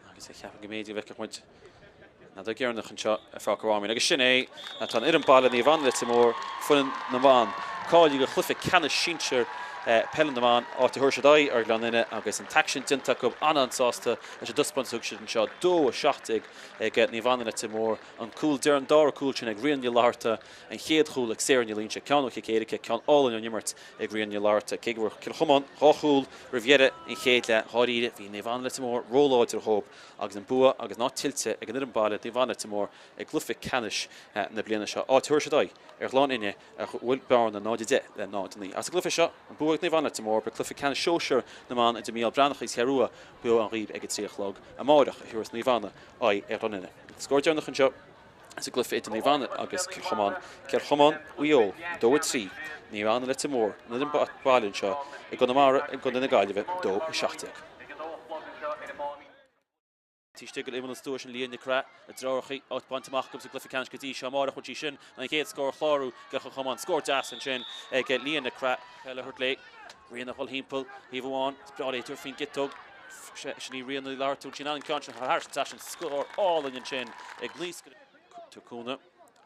Agus é cheapaim go mb'fhéidir go bhfeicfeadh muid an fheadóg dheireanach anseo ar Pháirc an Mháimín. Agus sin é, tá an fhoireann baile Naomh Anna Leitir Móir, foireann na mban, cáilithe do chluiche ceannais sinsir. Peile na mBan, áit a thabharfaidh siad aghaidh ar Ghleann Fhinne agus an t-aicsean déanta acu, an-an-sásta leis an dtaispeántas a thug siad anseo, 2-17 ag Naomh Anna Leitir Móir, an cúl deireadh, an dara cúl sin ag Ríona Ní Fhlatharta, an chéad chúl ag Sarah Ní Loingsigh, ceann ó chic éirice, ceann álainn ón imirt ag Ríona Ní Fhlatharta. Cé go bhfuair Cill Chomáin dhá chúl roimh dheireadh an chéad leath, dháiríre, bhí Naomh Anna Leitir Móir róláidir dhóibh agus an bua agus an áit tuillte ag an fhoireann baile, Naomh Anna Leitir Móir, i gcluiche ceannais na bliana seo, áit a thabharfaidh siad aghaidh ar Ghleann Fhinne a bhfuil bearna 0-10 le 0-9. As an gcluiche seo, an bua ag Naomh Anna Leitir Móir, beidh cluiche ceannais sóisear na mban idir Mícheál Breathnach agus Cheathrú Rua beo ann dhaoibh ag a 3 a chlog amáireach a thabharfas Naomh Anna aghaidh ar Ghleann Fhinne. An scór deireanach anseo sa gcluiche idir Naomh Anna agus Cill Chomáin, Cill Chomáin, Mhaigh Eo, 2-3, Naomh Anna Leitir Móir, an fhoireann baile anseo i gConamara i gContae na Gaillimhe, 2-17. Taobh istigh den imeall an stua sin Leah Nic Craith, a deartháireacha, áit bainte amach acu sa gcluiche ceannais go dtí seo. Amárach bhfuil sí sin an chéad scór a chlárú do Chill Chomáin. Scór deas ansin ag Leah Nic Craith. Peil a thabhairt léi. Ríona a dhul thimpeall thaobh amháin. Is breá léi tabhairt faoin gciotóg. Sin í Ríona Ní Fhlatharta. Bhfuil sí in ann an ceann sin a chur thar an trasnán. Scór álainn ansin ag naoscaire. Tabhair cúnamh.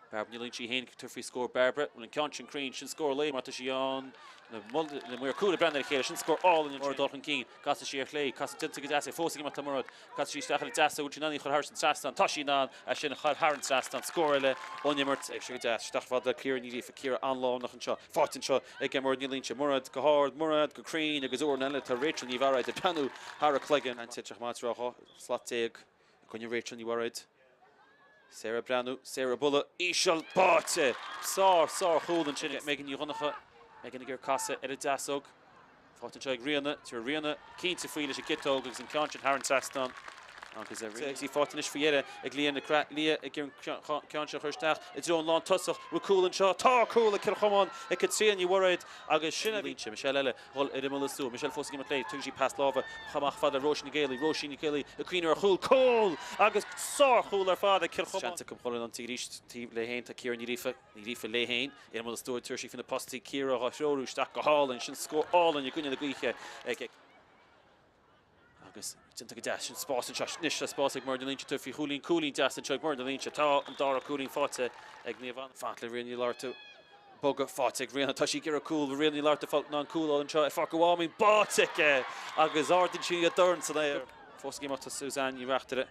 Bairbre Ní Loingsigh féin ag tabhairt faoi scór Bairbre. Bhfuil an ceann sin cruinn? Sin scór léi mar tá sí ann. Na maoir cúil ag breathnú ar a chéile. Sin scór álainn ansin. Dul chun cinn. Casfaidh sí ar chlé. Casadh déanta go deas é. Fós ag imeacht le Mairéad. Casfaidh sí isteach ar an deasóg. Bhfuil sí in ann í a chur thar an trasnán? Tá sí in ann é sin a chur thar an trasnán. Scór eile ón imirt. Ag sé go deas. Isteach fad le Ciara Ní Ghríofa. Ciara an-lárnach anseo. Faighte anseo ag Mairéad Ní Loingsigh. Mairéad go hard. Mairéad go cruinn agus uair eile tá Rachel Ní Bhairéad ag breathnú thar a cloigeann. An tseach maith 12 slat. I gcoinne Rachel Ní Bhairéad. Sarah ag breathnú, Sarah ag bualadh íseal báite! Sár, sár chúl ansin ag Megan Ní Dhonncha. Megan ag iarraidh casadh ar a deasóg. Faighte anseo ag Ríona. Tabharfaidh Ríona cinnte faoi leis an gciotóg agus an ceann sin thar an trasnán. Agus í faighte anois faoi dheireadh ag Leah Nic Craith. Leah ag iarraidh an ceann sin a chur isteach i dtreo an lán tosach. Bhfuil cúl anseo? Tá cúl ag Cill Chomáin ag Caitríona Ní Mhuiréad agus sin a bhí. Michelle eile dhul ar imeall an stua. Michelle fós ag imirt léi. Tugann sí pas láimhe amach fad le Róisín Nic Éalaí. Róisín Nic Éalaí ag cuimhneamh ar chúl. Cúl! Agus sárchúl ar fad ag Cill Chomáin. Seans acu dhul in ionsaí arís. Taobh léi féin tá Ciara Ní Ghríofa. Ní Ghríofa léi féin. Ar imeall an stua tabharfaidh sí faoi na postaí. Ciara á threorú isteach go hálainn. Sin scór álainn i gcoinne na gaoithe ag. Agus déanta go deas. Sin spás anseo. Anois tá spás ag Muireann Ní Loingsigh tabhairt faoi chúilín. Cúilín deas anseo ag Muireann Ní Loingsigh. Tá an dara cúilín faighte ag Naomh Anna. Fad le Ríona Ní Fhlatharta. Bogadh faighte ag Ríona. Tá sí ag iarraidh cúl. Ríona Ní Fhlatharta fáil ná an cúl fháil anseo ar Pháirc an Mháimín. Báite aici agus ardaíonn sí a dorn san aer. Fós ag imeacht tá Suzanne Ní Reachtaire.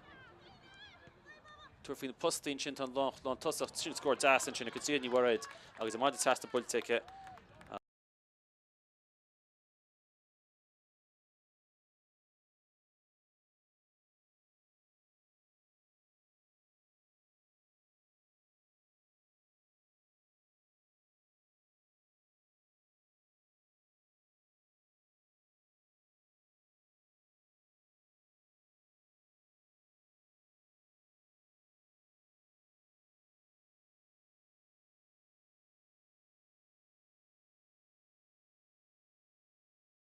Tabhairt faoi na postaí ansin tá an lán tosach. Sin scór deas ansin ag Caitríona Ní Mhuiréad agus an maide trasna buailte aici.